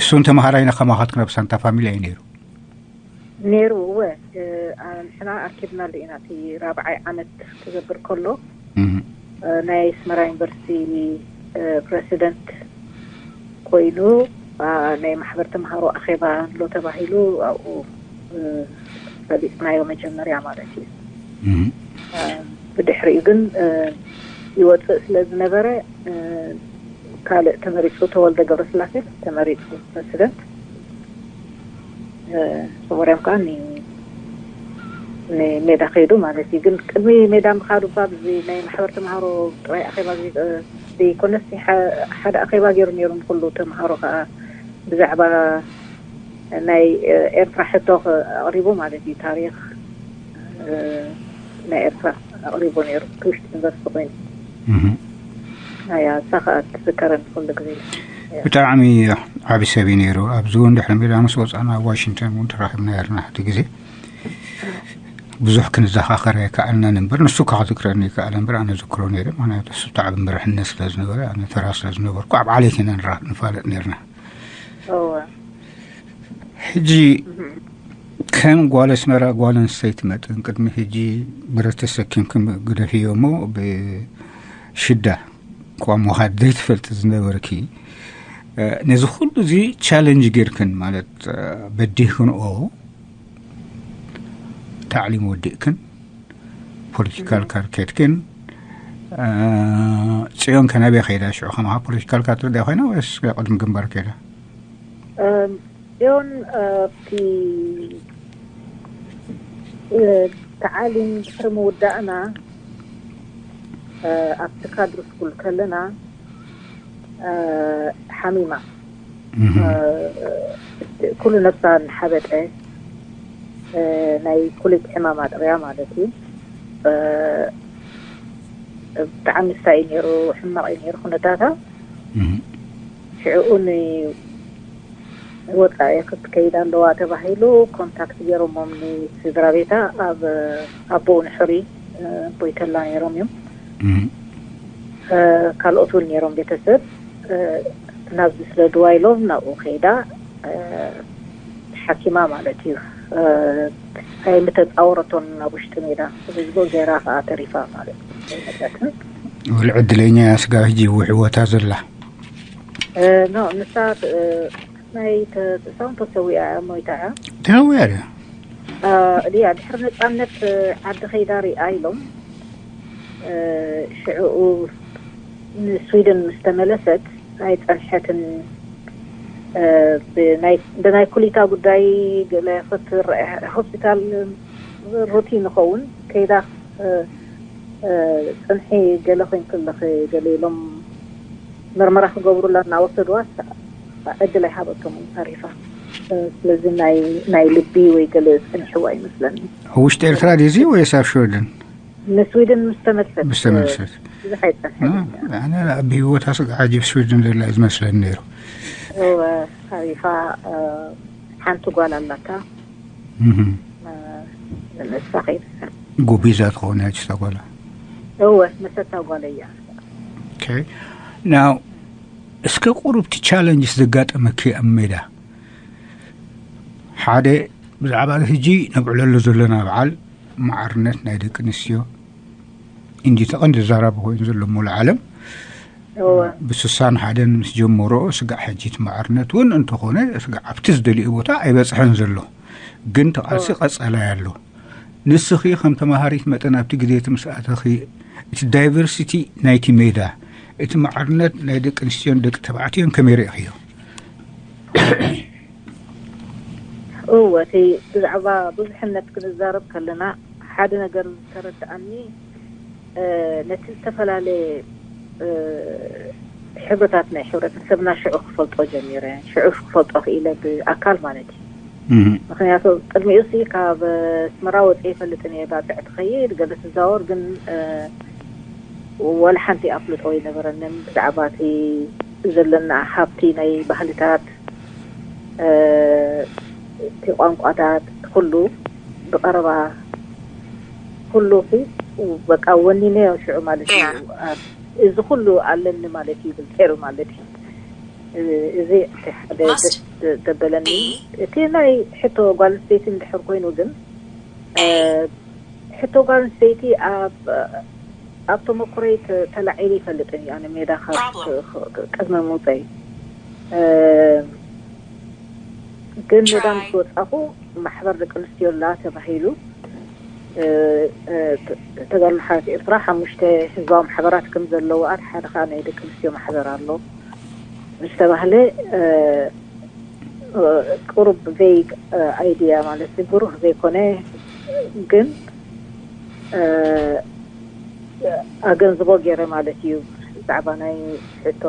እሱን ተምሃራይና ከማኻት ክነብ ሳንታ ፋሚልያ እዩ ነይሩ። ነይሩ እወ። ንሕና ኣርኪብናሉ ኢና። እቲ ራብዓይ ዓመት ክገብር ከሎ ናይ ኣስመራ ዩኒቨርሲቲ ፕረሲደንት ኮይኑ ናይ ማሕበር ተምሃሮ ኣኼባ ኣሎ ተባሂሉ ኣብኡ ፈሊጥናዮ መጀመርያ ማለት እዩ። ብድሕሪኡ ግን ይወፅእ ስለ ዝነበረ ካልእ ተመሪፁ፣ ተወልደ ገብረስላሴ ተመሪፁ ፕረሲደንት። ሰቦርያም ከዓ ንሜዳ ከይዱ ማለት እዩ። ግን ቅድሚ ሜዳ ምኻዱ ባ ናይ ማሕበር ተምሃሮ ጥራይ ኣኼባ ዘይኮነስ ሓደ ኣኼባ ገይሩ ነይሩ። ንኩሉ ተምሃሮ ከዓ ብዛዕባ ናይ ኤርትራ ሕቶ ኣቕሪቡ ማለት እዩ። ታሪክ ናይ ኤርትራ ኣቕሪቡ ነይሩ። ክውሽጢ ዩኒቨርሲቲ ኮይኑ ኣያ እሳ ከዓ ትዝከረኒ ኩሉ ግዜ። ብጣዕሚ ዓቢ ሰብ እዩ ነይሩ። ኣብዚ እውን ድሕሪ ሜዳ ምስ ወፃና ኣብ ዋሽንግተን እውን ተራኺብና ነርና። ሕቲ ግዜ ብዙሕ ክንዘኻኸር ኣይከኣልናን እምበር፣ ንሱ እኳ ክዝክረኒ ይከኣል እምበር፣ ኣነ ዝክሮ ነይረ። ምኽንያቱ እሱ ብጣዕሚ መርሕነት ስለ ዝነበረ፣ ኣነ ተራ ስለ ዝነበርኩ፣ ኣብ ዓሌት ኢና ንራ-፣ ንፋለጥ ነርና። እወ። ሕጂ ከም ጓል ኣስመራ፣ ጓል ኣንስተይቲ መጠን፣ ቅድሚ ሕጂ ብረት ተሰኪምኩም ግደፍዮ እሞ ብሽዳ እኳ ምዃድ ዘይትፈልጢ ዝነበርኪ፣ እ፣ ነዚ ኩሉ እዚ ቻለንጅ ጌርክን፣ ማለት፣ እ፣ በዲህክንኦ፣ ታዕሊም ወዲእክን፣ ፖለቲካል ካር ኬድክን፣ እ፣ ጽዮን ከናበይ ከይዳ? ሽዑ ከማኻ ፖለቲካል ካር ትርዳ ኮይና ወይስ ቅድሚ ግንባር ከይዳ? እም፣ ጽዮን፣ እ፣ ኣብቲ፣ እ፣ ተዓሊም ድሕሪ ምውዳእና፣ እ፣ ኣብቲ ካድር ስኩል ከለና፣ እ፣ ሓሚማ። እህ። እ፣ ኩሉ ነብሳ እናሓበጠ፣ እ፣ ናይ ኩሊት ሕማም ኣጥርያ ማለት እዩ። እ፣ ብጣዕሚ ሳይ ነይሩ፣ ሕማቕ እዩ ነይሩ ኩነታታ። እህ። ሽዕኡ ን-፣ ወጻኢ ክትከይድ ኣለዋ ተባሂሉ ኮንታክት ገይሮሞም ንስድራ ቤታ። ኣብ ኣቦኡ ንሕሪ፣ እ፣ ቦይተላ ነይሮም እዮም። እም። እ፣ ካልኦት እውን ነይሮም ቤተሰብ። እ፣ ናብዚ ስለ ድዋ ኢሎም ናብኡ ከይዳ፣ እ፣ ሓኪማ ማለት እዩ። እ፣ ኣይምተጻወረቶን ናብ ውሽጢ ሜዳ። ብዝጎ ገይራ ከኣ ተሪፋ ማለት እዩ። ኣይመጸትን። ወል ዕድለኛ እያ ስጋ ሕጂ ውሕወታ ዘላ። እ፣ ኖ፣ ንሳ፣ እ፣ ናይ ተ-፣ ሳውን ተሰዊኣ እያ፣ ሞይታ እያ። ተሰዊኣ ድያ? እ፣ ድያ፣ ድሕሪ ነጻነት፣ እ፣ ዓዲ ከይዳ ሪኣ ኢሎም። እ፣ ሽዕኡ ንስዊድን ምስ ተመለሰት ኣይጸንሐትን። እ፣ ብናይ፣ ብናይ ኩሊታ ጉዳይ ገለ ክትረአ ሆስፒታል ሩቲን ይኸውን ከይዳ፣ እ፣ እ፣ ጽንሒ ገለ ኮይንኪ ኣለኺ ገለ ኢሎም መርመራ ክገብሩላ እናወሰድዋ ዕድል ኣይሃበቶምን ተሪፋ። እ፣ ስለዚ ናይ፣ ናይ ልቢ ወይ ገለ ጸኒሕዋ ይመስለኒ። ኣብ ውሽጢ ኤርትራ ድዩ እዚ ወይስ ኣብ ሽወደን? ንስዊድን ምስ ተመልሰት፣ ምስ ተመልሰት። ብዙሕ ኣይጸንሐትን። እ፣ ኣነ ኣብ ህይወታ ስጋ ዓጂብ ስዊድን ዘላ እዩ ዝመስለኒ ነይሩ። እወ፣ ተሪፋ፣ እ፣ ሓንቲ ጓል ኣላታ። እህ። እ፣ ንሳ ከይትስዕር። ጎቢዛ ትኸውን እያ፣ ጅስታ ጓላ። እወ፣ መሰታ ጓል እያ። ኦኬ። ናው፣ እስከ ቁሩብ እቲ ቻለንጅስ ዘጋጠመኪ ኣብ ሜዳ፣ ሓደ ብዛዕባ እዚ ሕጂ ነብዕለሉ ዘለና በዓል ማዕርነት ናይ ደቂ ኣንስትዮ እንዲ ተቐንዲ ዘራቢ ኮይኑ ዘሎ ሙሉ ዓለም እወ። ብስሳን ሓደን ምስ ጀመሮ ስጋዕ ሕጂ እቲ ማዕርነት እውን እንተኾነ ስጋዕ ኣብቲ ዝደልዮ ቦታ ኣይበጽሐን ዘሎ። ግን እቲ ቃልሲ እወ። ቀጸላይ ኣሎ። ንስኺ ከም ተማሃሪት መጠን ኣብቲ ግዜ እቲ ምስ ኣተኺ እቲ ዳይቨርሲቲ ናይቲ ሜዳ፣ እቲ ማዕርነት ናይ ደቂ ኣንስትዮን ደቂ ተባዕትዮን ከመይ ርኢኽዮ? እወ፣ እቲ ብዛዕባ ብዙሕነት ክንዛረብ ከለና ሓደ ነገር ዝተረድኣኒ፣ እ፣ ነቲ ዝተፈላለየ፣ እ፣ ሕብርታት ናይ ሕብረተሰብና ሽዑ ክፈልጦ ጀሚረ፣ ሽዑ ክፈልጦ ክኢለ ብኣካል ማለት እዩ። እህ። ምኽንያቱ ቅድሚኡ ሲ ካብ ኣስመራ ወፅየ ይፈልጥን እየ፣ ባፅዕ ትኸይድ፣ ገለ ትዛወር፣ ግን፣ እ፣ ወላ ሓንቲ ኣፍልጦ ኣይነበረንን ብዛዕባ እቲ ዘለና ሃብቲ ናይ ባህልታት፣ እ፣ እቲ ቋንቋታት፣ ኩሉ ብቐረባ ኩሉ ሲ በቃ ወኒነዮ ሽዑ ማለት እዩ። ያ። ኣ፣ እዚ ኩሉ ኣለኒ ማለት እዩ ይብል ነይሩ ማለት እዩ። እ፣ እዚ እቲ ሓደ ማስት ደስ ዘበለኒ። ቢ እቲ ናይ ሕቶ ጓል ኣንስተይቲ እንድሕር ኮይኑ ግን፣ እ፣ ኤ። ሕቶ ጓል ኣንስተይቲ ኣብ፣ ኣብ ተመኩሮይ ተ-፣ ተላዒሉ ይፈልጥን እዩ። ኣነ ሜዳ ካብ ፕሮብለም። ክ-፣ ክ-፣ ቅድሚ ምውፀይ፣ እ፣ ግን ሜዳ ትራይ። ምስ ወፃኹ ማሕበር ደቂ ኣንስትዮ ኣላ ተባሂሉ፣ እ፣ እ፣ ተ-፣ ተጋድሎ ሓርነት ኤርትራ ሓሙሽተ ህዝባዊ ማሕበራት ከም ዘለዋ፣ ሓደ ከዓ ናይ ደቂ ኣንስትዮ ማሕበር ኣሎ ምስ ተባህለ፣ እ፣ እ፣ ቁሩብ ቬግ፣ እ፣ ኣይድያ ማለት ብሩህ ዘይኮነ ግን፣ እ፣ ኣገንዝቦ ገይረ ማለት እዩ። ብዛዕባ ናይ ሕቶ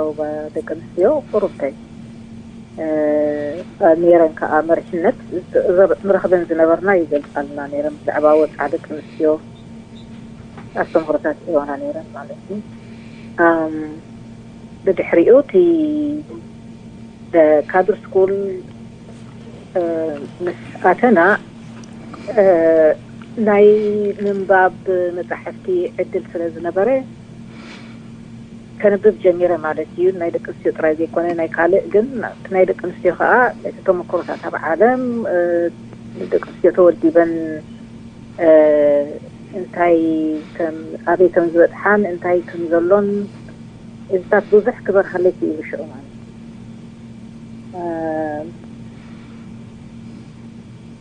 ደቂ ኣንስትዮ ቁሩብተይ፣ እ፣ ነይረን ከዓ መሪሕነት ዘ-፣ ንረኽበን ዝነበርና ይገልጻልና ነይረን። ብዛዕባ ወፅዓ ደቂ ኣንስትዮ ኣስተምህሮታት ይህባና ነይረን ማለት እዩ። ኣም፣ ብድሕሪኡ እቲ፣ እ፣ ካድር ስኩል፣ እ፣ ምስ ኣተና፣ እ፣ ናይ ምንባብ መጻሕፍቲ ዕድል ስለ ዝነበረ ከንብብ ጀሚረ ማለት እዩ። ናይ ደቂ ኣንስትዮ ጥራይ ዘይኮነ ናይ ካልእ፣ ግን እቲ ናይ ደቂ ኣንስትዮ ከዓ እቲ ተመክሮታት ኣብ ዓለም፣ እ፣ ደቂ ኣንስትዮ ተወዲበን፣ እ፣ እንታይ ከም፣ ኣበይ ከም ዝበጽሓን እንታይ ከም ዘሎን እዚታት ብዙሕ ክበርሃለይ ክኢሉ ሽዑ ማለት እዩ። እ፣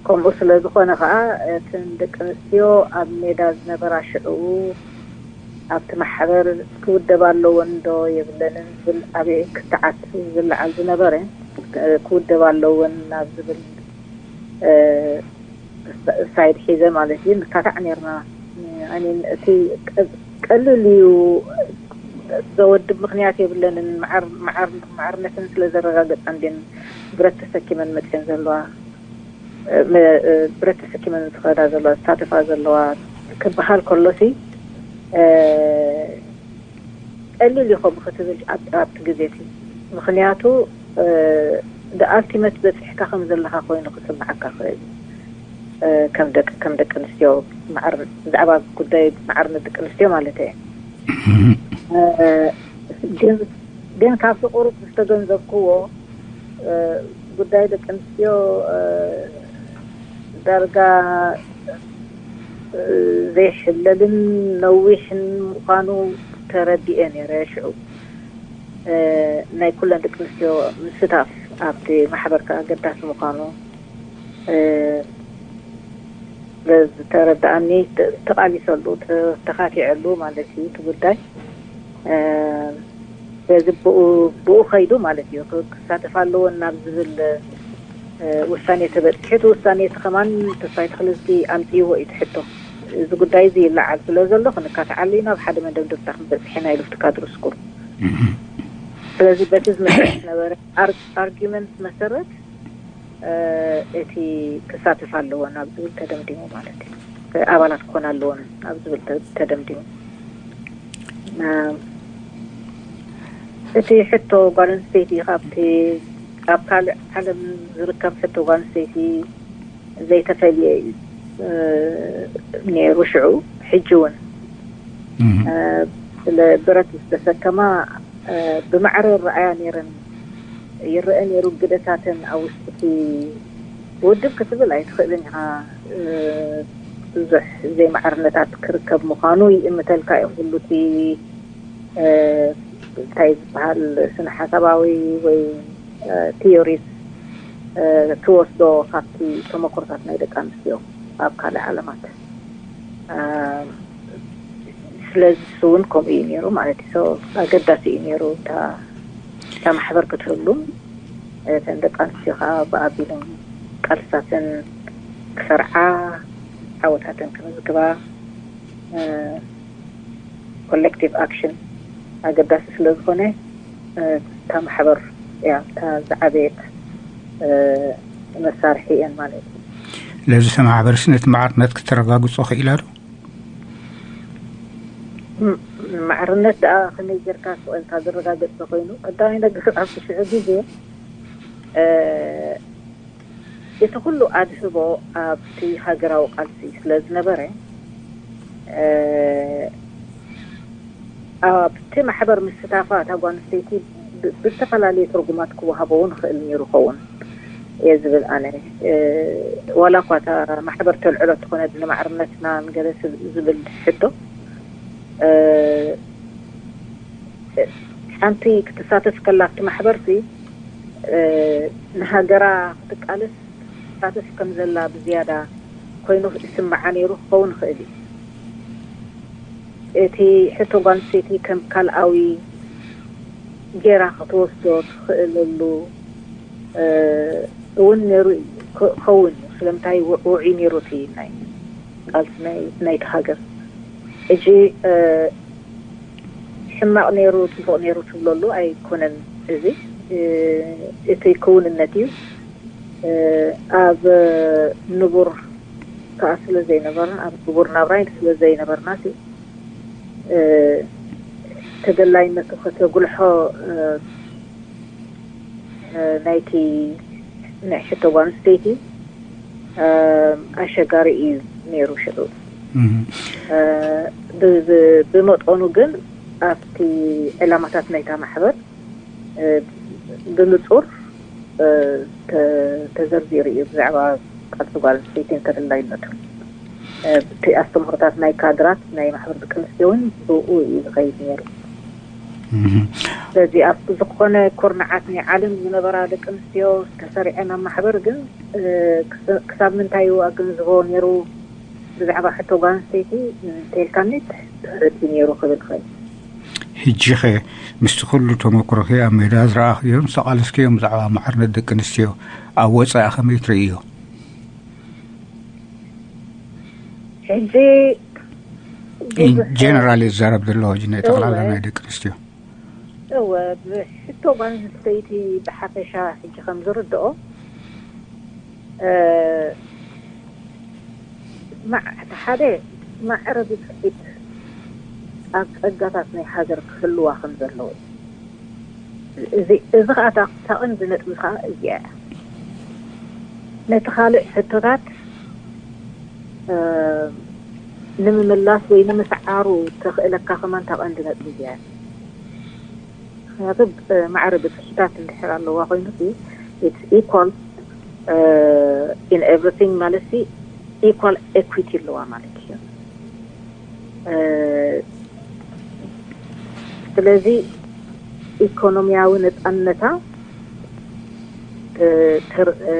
ከምኡ ስለ ዝኾነ ከዓ እተን ደቂ ኣንስትዮ ኣብ ሜዳ ዝነበራ ሽዕኡ ኣብቲ ማሕበር ክውደባ ኣለወን ዶ የብለንን ዝብል ኣበይ ክትዓት ዝለዓል ዝነበረ፣ ክውደባ ኣለወን ናብ ዝብል፣ እ፣ ሳይድ ሒዘ ማለት እዩ ንካታዕ ነርና። ኣይ ሚን እቲ ቀ-፣ ቀልል እዩ ዘወድብ ምኽንያት የብለንን። መዓር-፣ መዓር-፣ መዓርነትን ስለ ዘረጋገጻ እንዴን ብረት ተሰኪመን መጽየን ዘለዋ፣ እ፣ መ-፣ እ፣ ብረት ተሰኪመን ዝኸዳ ዘለዋ፣ ዝሳተፋ ዘለዋ ክበሃል ከሎሲ፣ እ፣ ቀሊል እዩ ከምኡ ክትብል ኣብ-፣ ኣብቲ ግዜ እቲ። ምኽንያቱ፣ እ፣ ደ ኣልቲመት በጺሕካ ከም ዘለኻ ኮይኑ ክስምዓካ ይኽእል እዩ። እ፣ ከም ደቂ፣ ከም ደቂ ኣንስትዮ ማዕር-፣ ብዛዕባ ጉዳይ ማዕርነት ደቂ ኣንስትዮ ማለት እየ። እ፣ ግን፣ ግን ካብቲ ቁሩብ ዝተገንዘብክዎ፣ እ፣ ጉዳይ ደቂ ኣንስትዮ፣ እ፣ ዳርጋ፣ እ፣ ዘይሕለልን ነዊሕን ምዃኑ ተረዲኤ ነይረ። ሽዑ፣ እ፣ ናይ ኩለን ደቂ ኣንስትዮ ምስታፍ ኣብቲ ማሕበር ከኣ ኣገዳሲ ምዃኑ፣ እ፣ ዝተረድኣኒ፣ ተ-፣ ተቓሊሰሉ፣ ተ-፣ ተኻቲዐሉ ማለት እዩ እቲ ጉዳይ። እ፣ ስለዚ ብኡ፣ ብኡ ኸይዱ ማለት እዩ። ክ-፣ ክሳተፍ ኣለዎ ናብ ዝብል፣ እ፣ ውሳኔ ተበጺሑ። እቲ ውሳኔ እቲ ኸማን ተስፋይ ተኽለዝጊ ኣምጽእዎ እዩ እቲ ሕቶ። እዚ ጉዳይ እዚ ይለዓል ስለ ዘሎ ክንካትዓሉ ኢና፣ ኣብ ሓደ መደምደምታ ክንበጽሕ ኢና ኢሉ እቲ ካድር ስኩል። እህ። ስለዚ በቲ ዝመሰረት ነበረ ኣር-፣ ኣርጊመንት መሰረት፣ እ፣ እቲ ክሳተፍ ኣለዎ ናብ ዝብል ተደምዲሙ ማለት እዩ። ኣባላት ክኾን ኣለዎን ኣብ ዝብል ተ-፣ ተደምዲሙ። እ፣ እቲ ሕቶ ጓል ኣንስተይቲ ካብቲ ኣብ ካልእ ዓለም ዝርከብ ሕቶ ጓል ኣንስተይቲ ዘይተፈልየ እዩ፣ እ፣ ነይሩ ሽዑ። ሕጂ እውን፣ እህ። እ፣ ስለ ብረት ዝተሰከማ፣ እ፣ ብማዕረ ይረኣያ ነይረን፣ ይረአ ነይሩ ግደታተን ኣብ ውሽጢ እቲ ውድብ ክትብል ኣይትኽእልን ኢኻ። እ፣ ብዙሕ ዘይማዕርነታት ክርከብ ምዃኑ ይእምተልካ እዩ። ኩሉ እቲ፣ እ፣ እንታይ ዝበሃል ስነ ሓሳባዊ ወይ፣ እ፣ ቲዮሪስ፣ እ፣ ትወስዶ ካብቲ ተመክሮታት ናይ ደቂ ኣንስትዮ ኣብ ካልእ ዓለማት። እ፣ ስለዚ እሱ እውን ከምኡ እዩ ነይሩ ማለት እዩ። So ኣገዳሲ እዩ ነይሩ እታ፣ እታ ማሕበር ክትህሉ፣ እተን ደቂ ኣንስትዮ ከዓ ብኣቢለን ቃልስታተን ክሰርዓ፣ ዓወታተን ክምዝግባ፣ እ፣ ኮሌክቲቭ ኣክሽን ኣገዳሲ ስለ ዝኾነ፣ እ፣ እታ ማሕበር እያ እታ ዝዓበየት፣ እ፣ መሳርሒ እየን ማለት እዩ። ለዚ ተማሕበርሲ ነቲ ማዕርነት ክተረጋግጾ ክኢላ ዶ? ም-፣ ማዕርነት ደኣ ከመይ ጌርካ ስቕ ኢልካ ዝረጋገጽ ኮይኑ፣ ቀዳማይ ነገር ኣብቲ ሽዑ ግዜ፣ እ፣ እቲ ኩሉ ኣድህቦ ኣብቲ ሃገራዊ ቃልሲ ስለ ዝነበረ፣ እ፣ ኣብቲ ማሕበር ምስታፋ እታ ጓል ኣንስተይቲ ብ-፣ ብዝተፈላለየ ትርጉማት ክወሃቦ እውን ይኽእል ነይሩ ኸውን እየ ዝብል ኣነ። እ፣ ዋላ እኳ እታ ማሕበር ተልዕሎ እንተኾነት ንማዕርነትና ንገለ ስብ-፣ ዝብል ሕቶ፣ እ፣ ሓንቲ ክትሳተፍ ከላ ኣብቲ ማሕበርሲ፣ እ፣ ንሃገራ ክትቃለስ ትሳተፍ ከም ዘላ ብዝያዳ ኮይኑ ይስምዓ ነይሩ ክኸውን ይኽእል እዩ። እቲ ሕቶ ጓል ኣንስተይቲ ከም ካልኣዊ ጌራ ክትወስዶ ትኽእለሉ፣ እ፣ እውን ነይሩ እዩ፣ ክ-፣ ክኸውን እዩ። ስለምንታይ ውዑይ ነይሩ እቲ ናይ ቃልሲ ናይ፣ ናይቲ ሃገር። ሕጂ፣ እ፣ ሕማቕ ነይሩ፣ ጽቡቕ ነይሩ ትብለሉ ኣይኮነን። እዚ፣ እ፣ እቲ ክውንነት እዩ። እ፣ ኣብ ንቡር ከኣ ስለ ዘይነበርና፣ ኣብ ንቡር ናብራይ ስለ ዘይነበርና፣ እ፣ ተደላይነቱ ከተጉልሖ፣ እ፣ እ፣ ናይቲ ናይ ሕቶ ጓል ኣንስተይቲ፣ እ፣ ኣሸጋሪ እዩ። ነይሩ ሽዑ። ብ- ብ- ብመጠኑ ግን ኣብቲ ዕላማታት ናይታ ማሕበር እ፣ ብንጹር እ፣ ተ- ተዘርዚሩ እዩ ብዛዕባ ቃልሲ ጓል ኣንስተይቲን ተደላይነቱ። እ፣ እቲ ኣስተምህሮታት ናይ ካድራት ናይ ማሕበር ደቂ ኣንስትዮ እውን ብኡ እዩ ዝኸይድ ነይሩ። ስለዚ ኣብ ዝኾነ ኩርናዓት ናይ ዓለም ዝነበራ ደቂ ኣንስትዮ ተሰሪዐን ኣብ ማሕበር ግን እ፣ ክስ- ክሳብ ምንታይ እዩ ኣገንዝቦ ነይሩ ብዛዕባ ሕቶ ጓል ኣንስተይቲ እንተልካኒ ትሕት ነይሩ ክብል ኽእል። ሕጂ ኸ ምስቲ ኩሉ ተመክሮኺ ኣብ ሜዳ ዝረኣኽዮም ዝተቓለስክዮም ብዛዕባ ማዕርነት ደቂ ኣንስትዮ ኣብ ወፃኢ ከመይ ትርእዮ? ሕጂ ብዙሕ ጀነራል ይዛረብ ዘለዎ ሕጂ ናይ ጠቕላላ እወ። ናይ ደቂ ኣንስትዮ እወ፣ ብሕቶ ጓል ኣንስተይቲ ብሓፈሻ ሕጂ ከም ዝርድኦ እ፣ ማዕ- እቲ ሓደ ማዕረ ብፅሒት ኣብ ፀጋታት ናይ ሃገር ክህልዋ ከም ዘለዎ እዩ። እዚ እዚ ከዓ እታ እታ ቀንዲ ነጥቢ ከዓ እዚኣ እያ። ነቲ ካልእ ሕቶታት እ፣ ንምምላስ ወይ ንምስዓሩ ተኽእለካ ከማን እታ ቀንዲ ነጥቢ እዚኣ እያ። ምክንያቱ እ፣ ማዕረ ብፅሒታት እንድሕር ኣለዋ ኮይኑ ሲ it's equal in everything ማለት ሲ equal equity ኣለዋ ማለት እዩ። እ፣ ስለዚ ኢኮኖሚያዊ ነፃነታ እ፣ ተር- እ፣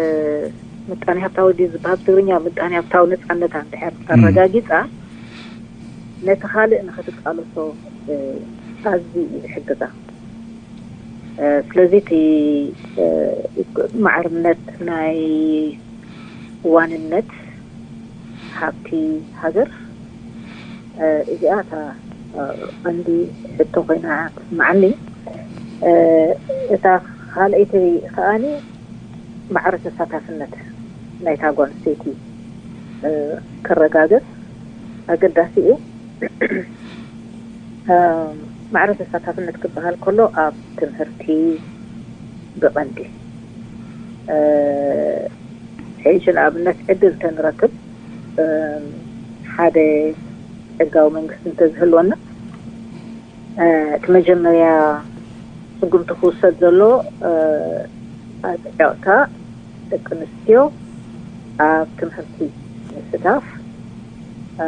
ምጣኔ ሃብታዊ ድዩ ዝበሃል ብትግርኛ ምጣኔ ሃብታዊ ነፃነታ እንድሕር ኣረጋጊፃ ነቲ ካልእ ንክትቃለሶ እ፣ ኣዝዩ እዩ ዝሕግዛ። እ፣ ስለዚ እቲ እ፣ ማዕርነት ናይ ዋንነት ሃብቲ ሃገር እ፣ እዚኣ እታ እ፣ ቀንዲ ሕቶ ኮይና ትስምዓኒ። እ፣ እታ ካልኣይቲ ከኣኒ ማዕረ ተሳታፍነት ናይታ ጓል ኣንስተይቲ እ፣ ክረጋገጽ ኣገዳሲ እዩ። እ፣ ማዕረ ተሳታፍነት ክበሃል ከሎ ኣብ ትምህርቲ ብቐንዲ እ፣ ሕጂ ንኣብነት ዕድል እንተንረክብ እ፣ ሓደ ሕጋዊ መንግስቲ እንተዝህልወና እ፣ እቲ መጀመርያ ስጉምቲ ክውሰድ ዘሎ እ፣ ኣጽዕቕታ ደቂ ኣንስትዮ ኣብ ትምህርቲ ምስታፍ እ፣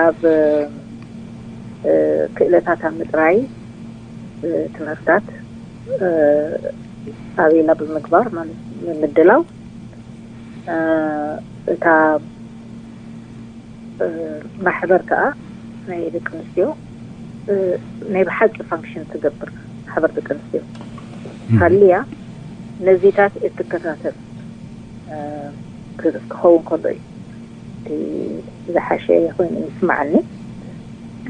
ኣብ እ፣ ክእለታታ ምጥራይ እ፣ ትምህርታት እ፣ ኣቤላ ብምግባር ማለት ምድላው እ፣ እታ እ፣ ማሕበር ከዓ ናይ ደቂ ኣንስትዮ እ፣ ናይ ብሓቂ ፋንክሽን ትገብር ማሕበር ደቂ ኣንስትዮ ሃልያ ነዚታት እትከታተል እ፣ ክ- ክኸውን ከሎ እዩ እቲ ዝሓሸ ኮይኑ ይስማዓኒ።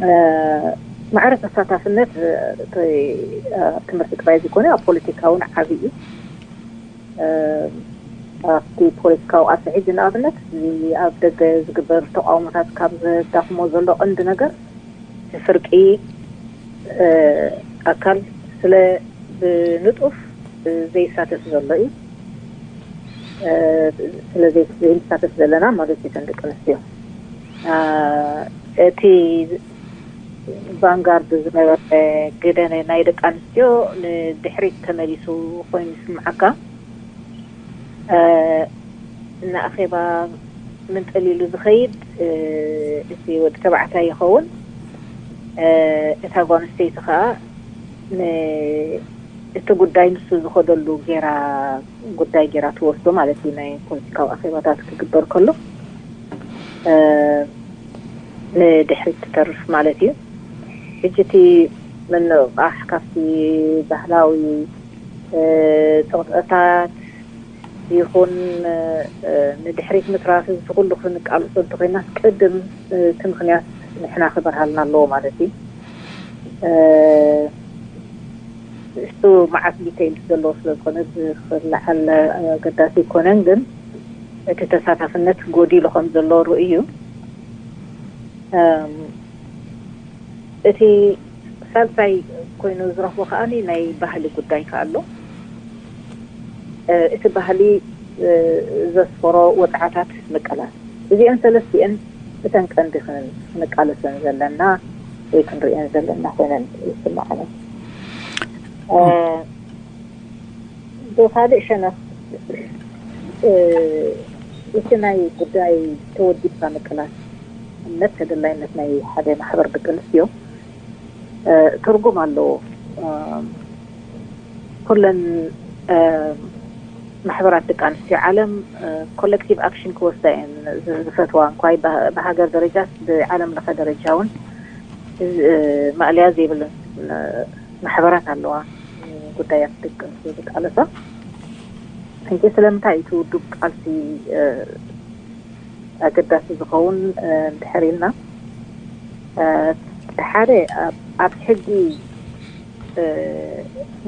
እ፣ ማዕረ ተሳታፍነት እ፣ እቲ፣ እ፣ ትምህርቲ ጥራይ ዘይኮነ ኣብ ፖለቲካ እውን ዓብዪ እዩ። እ፣ ኣብቲ ፖለቲካዊ ቃልሲ ሕጂ ንኣብነት እዚ ኣብ ደገ ዝግበር ተቃውሞታት ካብ ዘዳኽሞ ዘሎ ቀንዲ ነገር እቲ ፍርቂ እ፣ ኣካል ስለ ብንጡፍ ዘይሳተፍ ዘሎ እዩ። እ፣ ስለ ዘይ- ዘይንሳተፍ ዘለና ማለት እዩ እተን ደቂ ኣንስትዮ እ፣ እቲ ቫንጋርድ ዝነበረ ግደ ናይ ደቂ ኣንስትዮ ንድሕሪት ተመሊሱ ኮይኑ ይስምዓካ። እ፣ ንኣኼባ ምንጥል ኢሉ ዝኸይድ እ፣ እቲ ወዲ ተባዕታይ ይኸውን። እ፣ እታ ጓል ኣንስተይቲ ከዓ ን- እቲ ጉዳይ ንሱ ዝኸደሉ ጌራ ጉዳይ ጌራ ትወስዶ ማለት እዩ። ናይ ፖለቲካዊ ኣኼባታት ክግበር ከሎ እ፣ ንድሕሪት ትተርፍ ማለት እዩ። ሕጂ እቲ ምንቕቓሕ ካብቲ ባህላዊ እ፣ ፀቕጠታት ይኹን እ፣ ንድሕሪት ምትራፍ እዚ ኩሉ ክንቃልሶ እንተኮይና ቅድም እ፣ እቲ ምክንያት ንሕና ክበርሃልና ኣለዎ ማለት እዩ። እ፣ እሱ መዓት ዲቴይልስ ዘለዎ ስለ ዝኾነ ዝክልዓል ኣገዳሲ ኣይኮነን፣ ግን እቲ ተሳታፍነት ጎዲሉ ከም ዘሎ ርእዩ እም፣ እቲ ሳልሳይ ኮይኑ ዝረኽቦ ከኣ ናይ ባህሊ ጉዳይ ከኣ ኣሎ። እ፣ እቲ ባህሊ እ፣ ዘስፈሮ ወጽዓታት ምቅላል እዚአን ሰለስቲአን እተን ቀንዲ ክንቃለሰን ዘለና ወይ ክንርእየን ዘለና ኮይነን ይስማዓኒ። ብኻልእ ሸነኽ እቲ ናይ ጉዳይ ተወዲብካ ምቅላስ እምነት ተደላይነት ናይ ሓደ ማሕበር ደቂ ኣንስትዮ ትርጉም ኣለዎ። ኩለን ማሕበራት ደቂ ኣንስትዮ ዓለም ኮሌክቲቭ ኣክሽን ክወስዳ እየን ዝፈትዋ። እንኳይ ብሃገር ደረጃ ብዓለም ለኸ ደረጃ እውን ማእለያ ዘይብለን ማሕበራት ኣለዋ። ጉዳያት ደቂ ኣንስትዮ ዝቃለሳ ሕጂ ስለምንታይ እቲ ውዱብ ቃልሲ ኣገዳሲ ዝኸውን ድሕር ኢልና ሓደ ኣብ ሕጊ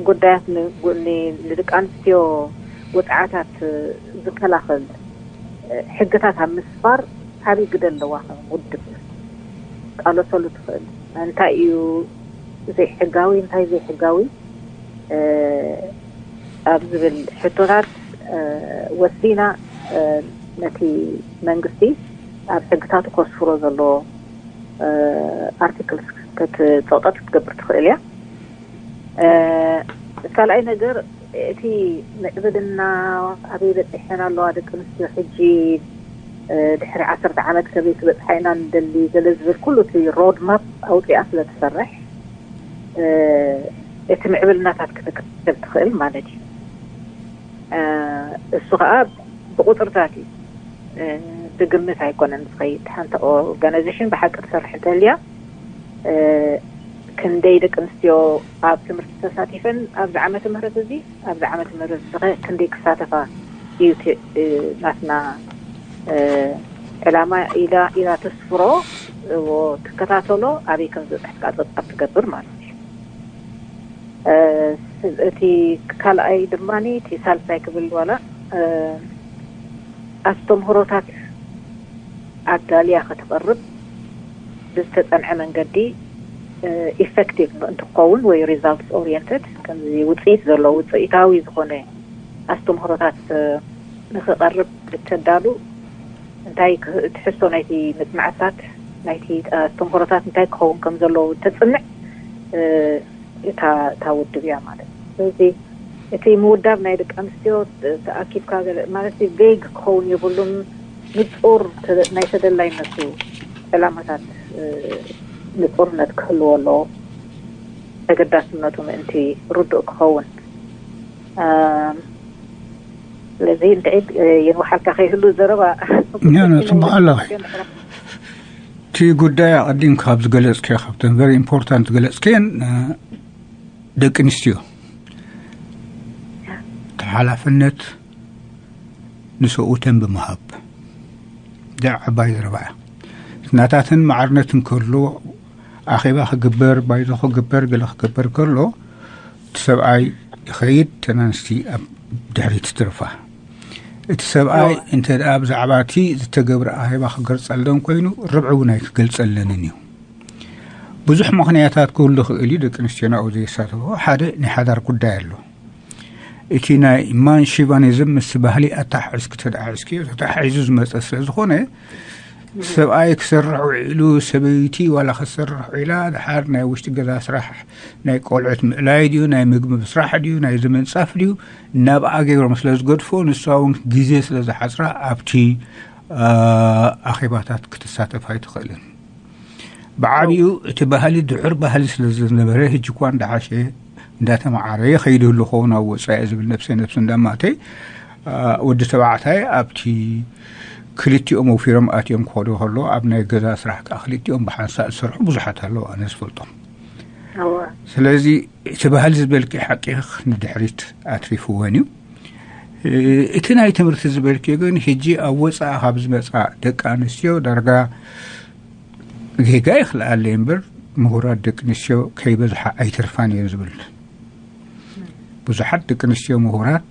ጉዳያት ንደቂ ኣንስትዮ ወፅዓታት ዝከላኸል ሕግታት ኣብ ምስፋር ዓብይ ግደ ኣለዋ። ከም ውድብ ቃለሰሉ ትኽእል እንታይ እዩ ዘይሕጋዊ እንታይ ዘይሕጋዊ ኣብ ዝብል ሕቶታት ወሲና ነቲ መንግስቲ ኣብ ሕግታቱ ከስፍሮ ዘለዎ ኣርቲክልስ ክትፀቕጠት ክትገብር ትኽእል እያ። ካልኣይ ነገር እቲ ምዕብልና ኣበይ በፂሐን ኣለዋ ደቂ ኣንስትዮ ሕጂ ድሕሪ ዓሰርተ ዓመት ከበይ ክበፅሓ ኢና ንደሊ ገለ ዝብል ኩሉ እቲ ሮድማፕ ኣውፂኣ ስለ ትሰርሕ እቲ ምዕብልናታት ክትክተብ ትኽእል ማለት እዩ። እሱ ከዓ ብቁፅርታት እዩ፣ ብግምት ኣይኮነን ዝኸይድ። ሓንቲ ኦርጋናይዜሽን ብሓቂ ትሰርሕ እንተልያ ክንደይ ደቂ ኣንስትዮ ኣብ ትምህርቲ ተሳቲፈን ኣብዚ ዓመተ ምህረት እዚ ኣብዚ ዓመተ ምህረት እዚ ክንደይ ክሳተፋ እዩ ናትና ዕላማ ኢላ ኢላ ተስፍሮ ትከታተሎ ኣበይ ከም ዝበፅሕ ቃፀጣ ትገብር ማለት እዩ። እቲ ካልኣይ ድማ እቲ ሳልሳይ ክብል ዋላ ኣስተምህሮታት ኣዳልያ ከተቕርብ ብዝተፀንዐ መንገዲ ኢፌክቲቭ እንትኸውን ወይ ሪዛልትስ ኦሪየንትድ ከምዚ ውፅኢት ዘለዎ ውፅኢታዊ ዝኾነ ኣስተምህሮታት ንክቐርብ እተዳሉ እንታይ ትሕዝቶ ናይቲ መፅናዕትታት ናይቲ ኣስተምህሮታት እንታይ ክኸውን ከም ዘለዎ ተፅንዕ እታ ውድብ እያ ማለት እዩ። ስለዚ እቲ ምውዳብ ናይ ደቂ ኣንስትዮ ተኣኪብካ ማለት ቬግ ክኸውን የብሉን። ንፁር ናይ ተደላይነቱ ዕላማታት ንፁርነት ክህልዎ ኣለዎ። ተገዳስነቱ ምእንቲ ርዱእ ክኸውን ስለዚ እንታይ የንውሓልካ ከይህሉ ዘረባ ጽቡቕ ኣለኺ። እቲ ጉዳይ ኣቐዲምካ ካብ ዝገለጽክዮ ካብተን ቨሪ ኢምፖርታንት ዝገለጽክየን ደቂ ኣንስትዮ እቲ ሓላፍነት ንሰብኡተን ብምሃብ ደዕ ዓባይ ዘረባ እያ። ናታተን ማዕርነት እንከሎ ኣኼባ ክግበር ባይቶ ክግበር ገለ ክግበር ከሎ እቲ ሰብኣይ ይኸይድ ተናንስቲ ኣብ ድሕሪት ትርፋ። እቲ ሰብኣይ እንተ ደኣ ብዛዕባ እቲ ዝተገብረ ኣኼባ ክገልጸለን ኮይኑ ርብዒ እውን ኣይክገልጸለንን እዩ። ብዙሕ ምኽንያታት ክህሉ ክእል እዩ ደቂ ኣንስትዮ ናብኡ ዘየሳተፎ። ሓደ ናይ ሓዳር ጉዳይ ኣሎ። እቲ ናይ ማን ሺቫኒዝም ምስ ባህሊ ኣተሓሒዝኪ ተደሓሒዝኪ ተተሓሒዙ ዝመፀ ስለ ዝኾነ ሰብኣይ ክሰርሕ ውዒሉ ሰበይቲ ዋላ ክሰርሕ ውዒላ ድሓር ናይ ውሽጢ ገዛ ስራሕ ናይ ቆልዑት ምእላይ ድዩ ናይ ምግቢ ስራሕ ድዩ ናይ ዝምንፃፍ ድዩ ናብኣ ገይሮም ስለ ዝገድፎ ንሳ እውን ግዜ ስለ ዝሓፅራ ኣብቲ ኣኼባታት ክትሳተፍ ኣይትኽእልን። ብዓብኡ እቲ ባህሊ ድሑር ባህሊ ስለ ዝነበረ ህጂ እኳ እንዳሓሸ እንዳተማዓረ ይኸይድ ህሉ ኸውን ኣብ ወፃኢ ዝብል ነብሰይ ነብሲ እንዳማተይ ወዲ ተባዕታይ ኣብቲ ክልቲኦም ወፊሮም ኣትዮም ክኸዱ ከሎ ኣብ ናይ ገዛ ስራሕ ከዓ ክልቲኦም ብሓንሳእ ዝሰርሑ ብዙሓት ኣለዉ ኣነ ዝፈልጦም። ስለዚ እቲ ባህሊ ዝበልኪ ሓቂኽ ንድሕሪት ኣትሪፍወን እዩ። እቲ ናይ ትምህርቲ ዝበልኪ ግን ሕጂ ኣብ ወፃኢ ካብ ዝመፃ ደቂ ኣንስትዮ ዳርጋ ጌጋ ይኽልኣለ እምበር ምሁራት ደቂ ኣንስትዮ ከይበዝሓ ኣይተርፋን እየን ዝብል። ብዙሓት ደቂ ኣንስትዮ ምሁራት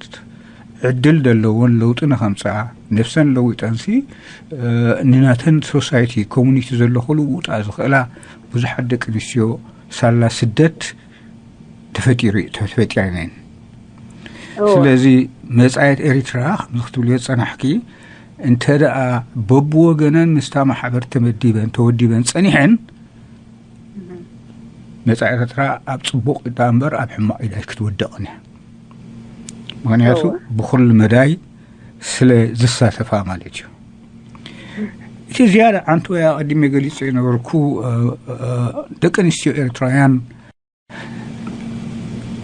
ዕድል ዘለዎን ለውጢ ንኸምፅኣ ነፍሰን ለዊጠንሲ ንናተን ሶሳይቲ ኮሙኒቲ ዘሎ ክልውጣ ዝኽእላ ብዙሓት ደቂ ኣንስትዮ ሳላ ስደት ተፈጢሩ ተፈጢረን እየን። ስለዚ መፃየት ኤሪትራ ከምዚ ክትብልዮ ዝፀናሕኪ እንተ ደኣ በብወገነን ምስታ ማሕበር ተመዲበን ተወዲበን ጸኒሐን፣ መጻኢ ኤርትራ ኣብ ጽቡቕ ኢዳ እምበር ኣብ ሕማቕ ኢዳ ኣይክትወድቕን እያ። ምኽንያቱ ብኹሉ መዳይ ስለ ዝሳተፋ ማለት እዩ። እቲ ዝያዳ ዓንቶ ኣቐዲመ ገሊጸ ዝነበርኩ ደቂ ኣንስትዮ ኤርትራውያን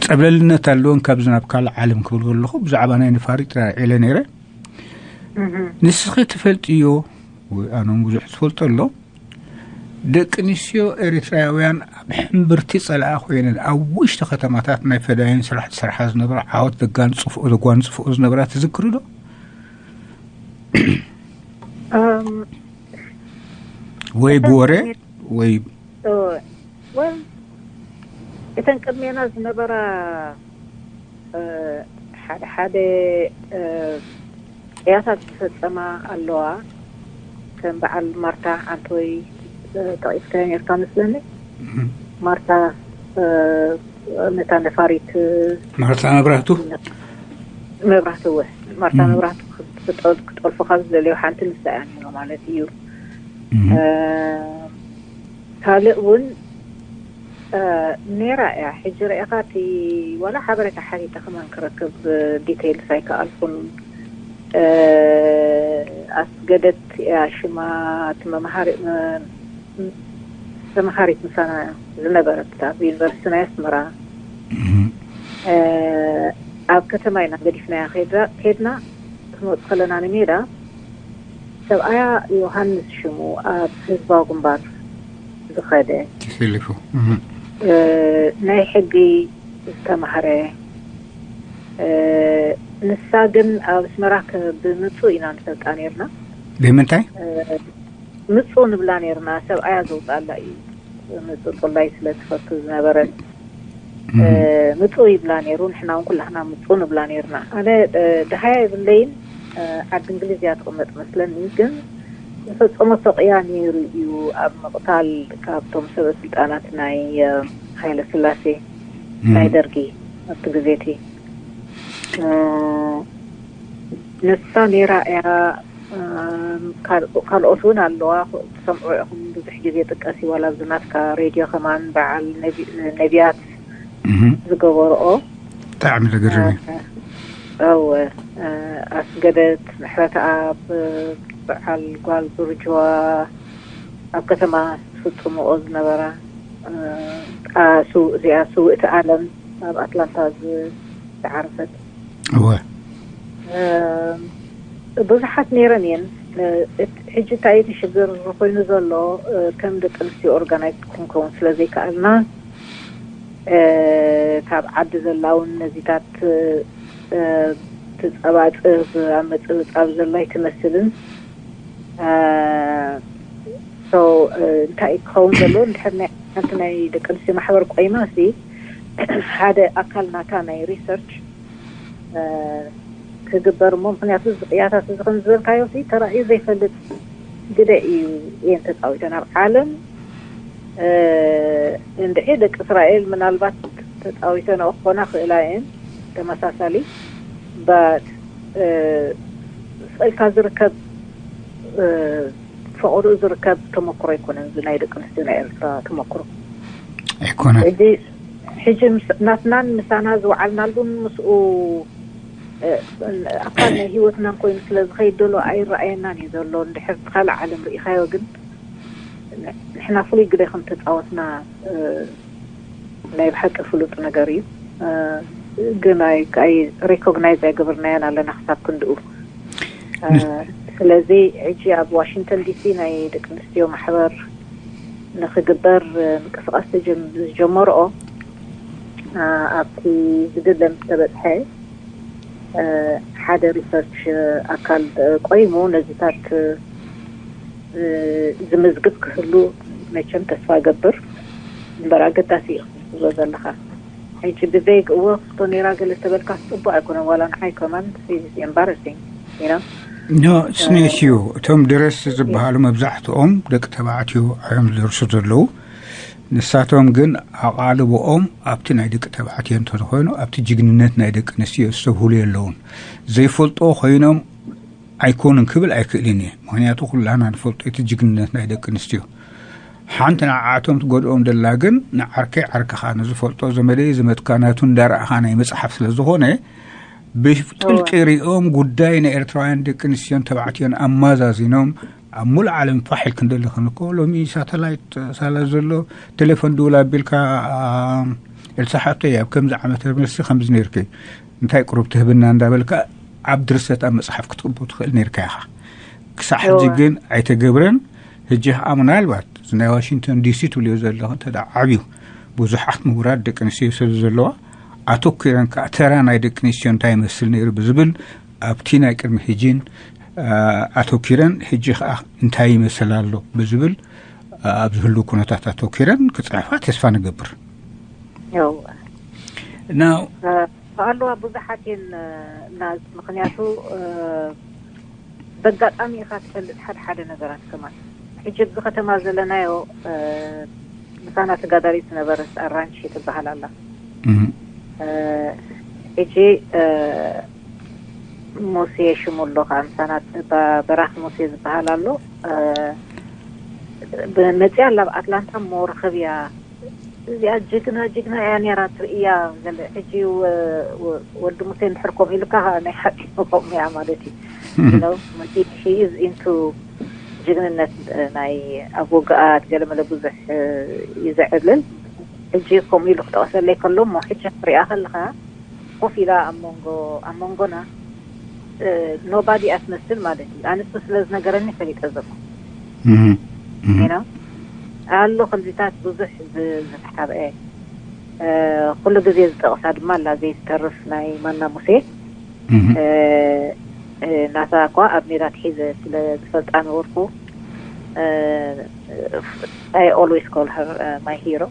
ጸብለልነት ኣለዎን ካብ ዝናብ ካልእ ዓለም ክብል ከለኹ ብዛዕባ ናይ ነፋሪት ዒለ ነይረ። ንስኺ ትፈልጥዮ ወይ ኣነ ብዙሕ ትፈልጦ ኣሎ። ደቂ ኣንስትዮ ኤርትራውያን ኣብ ሕምብርቲ ጸላኣ ኮይነን ኣብ ውሽጢ ከተማታት ናይ ፈዳይን ስራሕ ትሰርሓ ዝነበራ ዓወት ዘጋንጽፍኦ ዘጓንጽፍኦ ዝነበራ ትዝክሩ ዶ? ወይ ብወረ ወይ ወል እተን ቅድሜና ዝነበራ ሓደ ሓደ ቅያታት ዝፈጸማ ኣለዋ። ከም በዓል ማርታ ዓንቶይ ጠቂስካዮ ነርካ መስለኒ። ማርታ ነታ ነፋሪት ማርታ መብራህቱ መብራህቱ እወ ማርታ መብራህቱ ክጠልፉ ካብ ዝደለዩ ሓንቲ ንሳ እያ ነይሩ ማለት እዩ። ካልእ እውን ነይራ እያ። ሕጂ ርኢኻ እቲ ዋላ ሓበሬታ ሓቲተ ከማን ክረክብ ዲቴይልስ ኣይከኣልኩን። ኣስገደት እያ ሽማ። እቲ መምሃሪ ተመሃሪት ምሳና ዝነበረት ኣብ ዩኒቨርሲቲ ናይ ኣስመራ ኣብ ከተማ ኢና ገዲፍናያ ከድና። ክንወፅ ከለና ንሜዳ ሰብኣያ ዮሃንስ ሽሙ ኣብ ህዝባዊ ግንባር ዝኸደ ተሰሊፉ ናይ ሕጊ ዝተማህረ። ንሳ ግን ኣብ ኣስመራ ብምፁ ኢና ንፈልጣ ነርና። ብምንታይ ምፁ ንብላ ነርና። ሰብኣያ ዘውፅኣላ እዩ። ምፁ ፅላይ ስለ ትፈቱ ዝነበረት ምፁ ይብላ ነይሩ። ንሕና እውን ኩላህና ምፁ ንብላ ነይርና። ኣነ ድሃያ የብለይን። ዓዲ እንግሊዝ እያ ትቕመጥ መስለኒ። ግን ዝፈፀመቶ ቅያ ነይሩ እዩ። ኣብ ምቕታል ካብቶም ሰበ ስልጣናት ናይ ሃይለ ስላሴ ናይ ደርጊ ኣብቲ ግዜ እቲ ንሳ ነይራ እያ። ካልኦት እውን ኣለዋ። ትሰምዑ ኢኹም ብዙሕ ግዜ ጥቀስ እዩ። ዋላ ኣብዚ ናትካ ሬድዮ ከማን በዓል ነቢያት ዝገበርኦ ብጣዕሚ ዘገርም እዩ። እወ ኣስገደት ምሕረተኣብ በዓል ጓል ዙርጅዋ ኣብ ከተማ ዝፍፅምኦ ዝነበራ እዚኣ ስውእቲ ኣለም ኣብ ኣትላንታ ዝዓረፈት እወ ብዙሓት ነይረን እየን። ሕጂ እንታይ እቲ ሽግር ኮይኑ ዘሎ ከም ደቂ ኣንስትዮ ኦርጋናይዝ ክንከውን ስለ ዘይከኣልና ካብ ዓዲ ዘላ እውን ነዚታት ትፀባፅብ ኣብ መፅብፃብ ዘላ ኣይትመስልን። እንታይ ክኸውን ዘለዎ እንድሕር ናይ ሓንቲ ናይ ደቂ ኣንስትዮ ማሕበር ቆይማ ሲ ሓደ ኣካል ናታ ናይ ሪሰርች ክግበር እሞ ምክንያቱ እዚ ቅያታት እዚ ከም ዝበልካዮ ሲ ተራእዩ ዘይፈልጥ ግደ እዩ። እየን ተፃዊተን ኣብ ዓለም እንድዒ ደቂ እስራኤል ምናልባት ተፃዊተን ክኾና ክእላ እየን ተመሳሳሊ በት ስእልካ ዝርከብ ፈቐድኡ ዝርከብ ተመክሮ ኣይኮነን። እዚ ናይ ደቂ ኣንስትዮ ናይ ኤርትራ ተመክሮ ኣይኮነን። ሕጂ ሕጂ ናትናን ምሳና ዝወዓልናሉን ምስኡ ኣካል ናይ ህይወትናን ኮይኑ ስለ ዝኸይድ ዘሎ ኣይረኣየናን እዩ ዘሎ። እንድሕር ካልእ ዓለም ርኢኻዮ ግን ንሕና ፍሉይ ግደ ከም ተፃወትና ናይ ብሓቂ ፍሉጥ ነገር እዩ። ግን ኣይ ሪኮግናይዝ ኣይገበርናያን ኣለና ክሳብ ክንድኡ። ስለዚ ሕጂ ኣብ ዋሽንግተን ዲሲ ናይ ደቂ ኣንስትዮ ማሕበር ንክግበር ምንቅስቃስ ዝጀመርኦ ኣብቲ ዝድለ ምስ ተበፅሐ ሓደ ሪሰርች ኣካል ቆይሙ ነዚታት ዝምዝግብ ክህሉ መቸም ተስፋ ገብር እምበር ኣገዳሲ እዩ ክትብሎ ዘለኻ። ሕጂ ብዘይ እወ ክቶ ነይራ ገለ ተበልካ ፅቡቅ ኣይኮነን። ዋላ ንዓይ ከማን ኢዝ ኤምባረሲንግ you know ኖ ስሜት እዩ። እቶም ደረስቲ ዝበሃሉ መብዛሕትኦም ደቂ ተባዕትዮ እዮም ዝደርሱ ዘለዉ። ንሳቶም ግን ኣቓልቦኦም ኣብቲ ናይ ደቂ ተባዕትዮ እንተዝኾይኑ ኣብቲ ጅግንነት ናይ ደቂ ኣንስትዮ ዝተብህሉ የለውን። ዘይፈልጦ ኮይኖም ኣይኮኑን ክብል ኣይክእልን እየ። ምክንያቱ ኩላና ንፈልጦ እቲ ጅግንነት ናይ ደቂ ኣንስትዮ። ሓንቲ ንዓዓቶም ትጎድኦም ደላ ግን ንዓርከይ ዓርከኻ፣ ንዝፈልጦ ዘመደይ ዘመድካ ናቱ እንዳረኣኻ ናይ መጽሓፍ ስለ ዝኾነ፣ ብጥልቂ ሪኦም ጉዳይ ናይ ኤርትራውያን ደቂ ኣንስትዮን ተባዕትዮን ኣማዛዚኖም ኣብ ሙሉእ ዓለም ፋሕ ኢልክ እንደለኽን እኮ ሎሚ ሳተላይት ሳላ ዘሎ ቴሌፎን ድውል ኣቢልካ፣ ኤልሳ ሓብተይ ኣብ ከምዚ ዓመተ ምህርሲ ከምዚ ነይርኪ እንታይ ቅሩብ ትህብና እንዳበልካ ኣብ ድርሰት ኣብ መጽሓፍ ክትቅቦ ትኽእል ነይርካ ኢኻ። ክሳዕ ሕጂ ግን ኣይተገብረን። ሕጂ ከዓ ምናልባት እዚ ናይ ዋሽንግተን ዲሲ ትብልዮ ዘለኹ እንተ ደኣ ዓብዩ ብዙሓት ምሁራት ደቂ ኣንስትዮ ስለ ዘለዋ ኣተኪረን ከዓ ተራ ናይ ደቂ ኣንስትዮ እንታይ ይመስል ነይሩ ብዝብል ኣብቲ ናይ ቅድሚ ሕጂን ኣተኪረን ሕጂ ከዓ እንታይ ይመስል ኣሎ ብዝብል ኣብ ዝህሉ ኩነታት ኣተኪረን ክፅሕፋ ተስፋ ንገብር። ኣለዋ ብዙሓት እየን። እና ምክንያቱ በጋጣሚ ኢኻ ትፈልጥ ሓደ ሓደ ነገራት ከማን። ሕጂ ኣብዚ ከተማ ዘለናዮ ምሳና ተጋዳሪት ዝነበረት ኣራንሺ ትበሃል ኣላ። ሕጂ ሙሴ ሽሙ ኣሎ ከዓ ምሳና፣ በራኽ ሙሴ ዝበሃል ኣሎ። መፅያ ላብ ኣትላንታ እሞ ርኸብያ እዚኣ ጅግና ጅግና እያ ነራ ትርእያ። ገለ ሕጂ ወዲ ሙሴ እንድሕር ከምኡ ኢሉካ ናይ ሓቂ ከምኡ እያ ማለት እዩ። መቲ ኢዝ ኢንቱ ጅግንነት ናይ ኣብ ወግኣት ገለ መለ ብዙሕ እዩ ዘዕልል። ሕጂ ከምኡ ኢሉ ክጠቕሰለይ ከሎ እሞ ሕጂ ክሪኣ ከለኻ ኮፍ ኢላ ኣብ መንጎ ኣብ መንጎና ኖባዲ ኣትመስል ማለት እዩ። ኣንሱ ስለ ዝነገረኒ ፈሊጠ ዘሎ ነው ኣሎ ከምዚታት ብዙሕ ዝተሓብአ ኩሉ ግዜ ዝጠቕሳ ድማ ኣላ ዘይተርፍ ናይ ማና ሙሴ ናታ እኳ ኣብ ሜዳ ትሒዘ ስለ ዝፈልጣ ነበርኩ። I always call her my hero።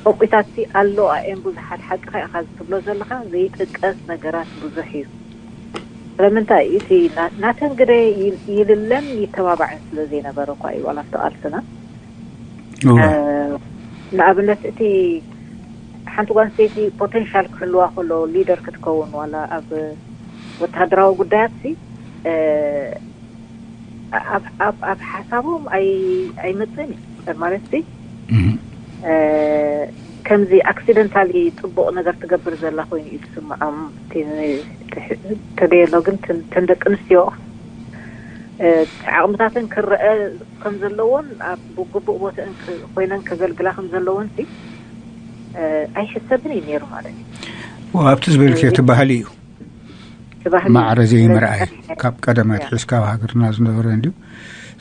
ሕቁታት ኣሎ ኣየን ብዙሓት ሓቅኻ ኢኻ ዝትብሎ ዘለኻ ዘይጥቀስ ነገራት ብዙሕ እዩ። ስለምንታይ እቲ ናተን ግደ ይልለን ይተባባዕን ስለ ዘይነበረ እኳ እዩ ዋላ ኣብቲ ቃልስና ንኣብነት እቲ ሓንቲ ጓል ኣንስተይቲ ፖቴንሻል ክህልዋ ከሎ ሊደር ክትከውን ዋላ ኣብ ወተሃደራዊ ጉዳያት ሲ ኣብ ሓሳቦም ኣይመፅእን እዩ ማለት ሲ ከምዚ ኣክሲደንታሊ ፅቡቕ ነገር ትገብር ዘላ ኮይኑ እዩ ዝስምዖም። ተደየሎ ግን ተን ደቂ ኣንስትዮ ዓቕምታተን ክረአ ከም ዘለዎን ኣብ ግቡእ ቦትአን ኮይነን ከገልግላ ከም ዘለዎን ሲ ኣይሕሰብን እዩ ነይሩ ማለት እዩ። ኣብቲ ዝበልክዮ እቲ ባህሊ እዩ። ማዕረ ዘይምርኣይ ካብ ቀደም ኣትሒዝካ ኣብ ሃገርና ዝነበረ እንድዩ።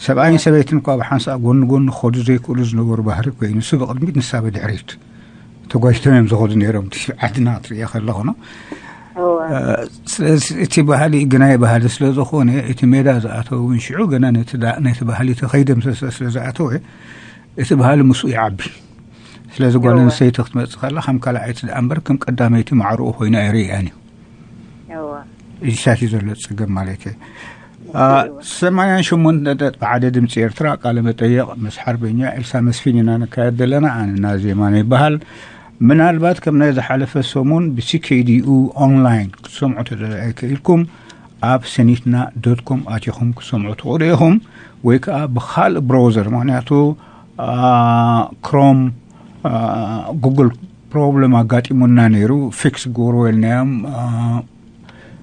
ሰብኣይን ሰበይትን እኳ ብሓንሳእ ጎኒ ጎኒ ክኸዱ ዘይክእሉ ዝነበሩ ባህሪ ኮይኑ ንሱ ብቕድሚት ንሳ ብድሕሪት ተጓጅቶም እዮም ዝኸዱ ነይሮም። እቲ ዓድና ክትርእዮ ከለኹ ነው። ስለዚ እቲ ባህሊ ግናይ ባህሊ ስለ ዝኾነ እቲ ሜዳ ዝኣተው እውን ሽዑ ገና ነቲ ባህሊ ተኸይደም ስለ ዝኣተወ እቲ ባህሊ ምስኡ ይዓቢ። ስለዚ ጓል ኣንስተይቲ ክትመፅእ ከላ ከም ካልኣይቲ ደኣ እምበር ከም ቀዳመይቲ ማዕርኡ ኮይና ኣይርእያን እዩ። እዚታት እዩ ዘሎ ፀገም ማለት እዩ። ሰማንያን ሸሞንተ ነጥቢ ሓደ ድምፂ ኤርትራ ቃለ መጠየቕ ምስ ሓርበኛ ኤልሳ መስፊን ኢና ንካየድ ዘለና። ኣነ ናዚ የማነ ይበሃል። ምናልባት ከም ናይ ዝሓለፈ ሰሙን ብሲኬዲኡ ኦንላይን ክትሰምዑ ተደላይከ ኢልኩም ኣብ ሰኒትና ዶት ኮም ኣቲኹም ክትሰምዑ ትኽእሉ ኢኹም፣ ወይ ከዓ ብካልእ ብራውዘር፣ ምክንያቱ ክሮም ጉግል ፕሮብለም ኣጋጢሙና ነይሩ፣ ፊክስ ግበርዎ ኢልናዮም።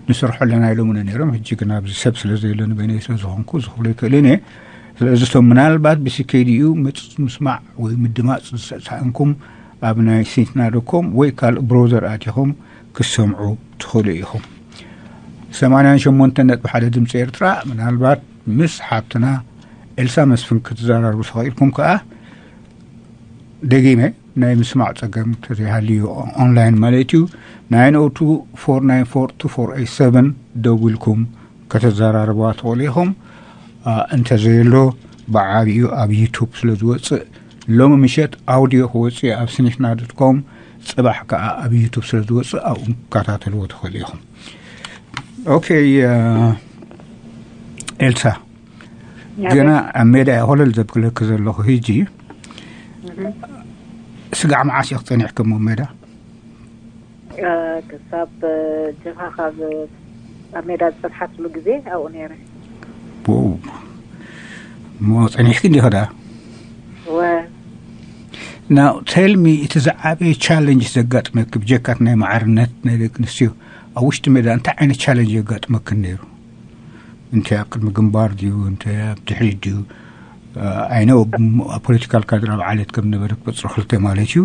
ንሰርሖ ኣለና ኢሎምና ነይሮም። ሕጂ ግን ኣብዚ ሰብ ስለ ዘየሎ ንበይነይ ስለ ዝኾንኩ ዝኽብሎ ይክእልን እየ። ስለዚ እቶም ምናልባት ብሲኬዲኡ ምስማዕ ወይ ምድማፅ ዝሰእንኩም ኣብ ናይ ሲንትና ዶኮም ወይ ካልእ ብሮዘር ኣቲኹም ክሰምዑ ትኽእሉ ኢኹም። ሰማንያን ሸሞንተን ነጥቢ ሓደ ድምፂ ኤርትራ ምናልባት ምስ ሓብትና ኤልሳ መስፍን ክትዘራርቡ ተኽኢልኩም ከዓ ደጊመ ናይ ምስማዕ ፀገም ተዘይሃልዩ ኦንላይን ማለት እዩ ናይን ኦ ቱ ፎር ናይን ፎር ቱ ፎር ኤይት ሰቨን ደዊልኩም ከተዘራርብዋ ትኽእሉ ኢኹም። እንተዘየሎ ብዓብዩ ኣብ ዩቱብ ስለ ዝወፅእ ሎሚ ምሸት ኣውዲዮ ክወፅእ ኣብ ስኒትና ዶት ኮም ፅባሕ ከዓ ኣብ ዩቱብ ስለ ዝወፅእ ኣብኡ ከታተልዎ ትኽእሉ ኢኹም። ኦኬ ኤልሳ፣ ገና ኣብ ሜዳ እየ ኮለል ዘብክለኪ ዘለኹ። ሕጂ ስጋዕ መዓስ ኢኺ ጸኒሕኪ ኣብ ሜዳ? ክሳብ ጀኻ ካብ ኣብ ሜዳ ዝጸንሓትሉ ግዜ ኣብኡ ነይረ። ው እሞ ጸኒሕኪ እንዲኸ ደኣ? ወ ናው ቴልሚ፣ እቲ ዝዓበየ ቻለንጅ ዘጋጥመኪ ብጀካት ናይ ማዕርነት ናይ ደቂ ኣንስትዮ ኣብ ውሽጢ ሜዳ እንታይ ዓይነት ቻለንጅ የጋጥመክን ነይሩ? እንተ ኣብ ቅድሚ ግንባር ድዩ እንተ ኣብ ድሕሪት ድዩ? ኣይነው ኣብ ፖለቲካል ካድር ኣብ ዓሌት ከም ነበረ ክበፅሮ ክልተ ማለት እዩ።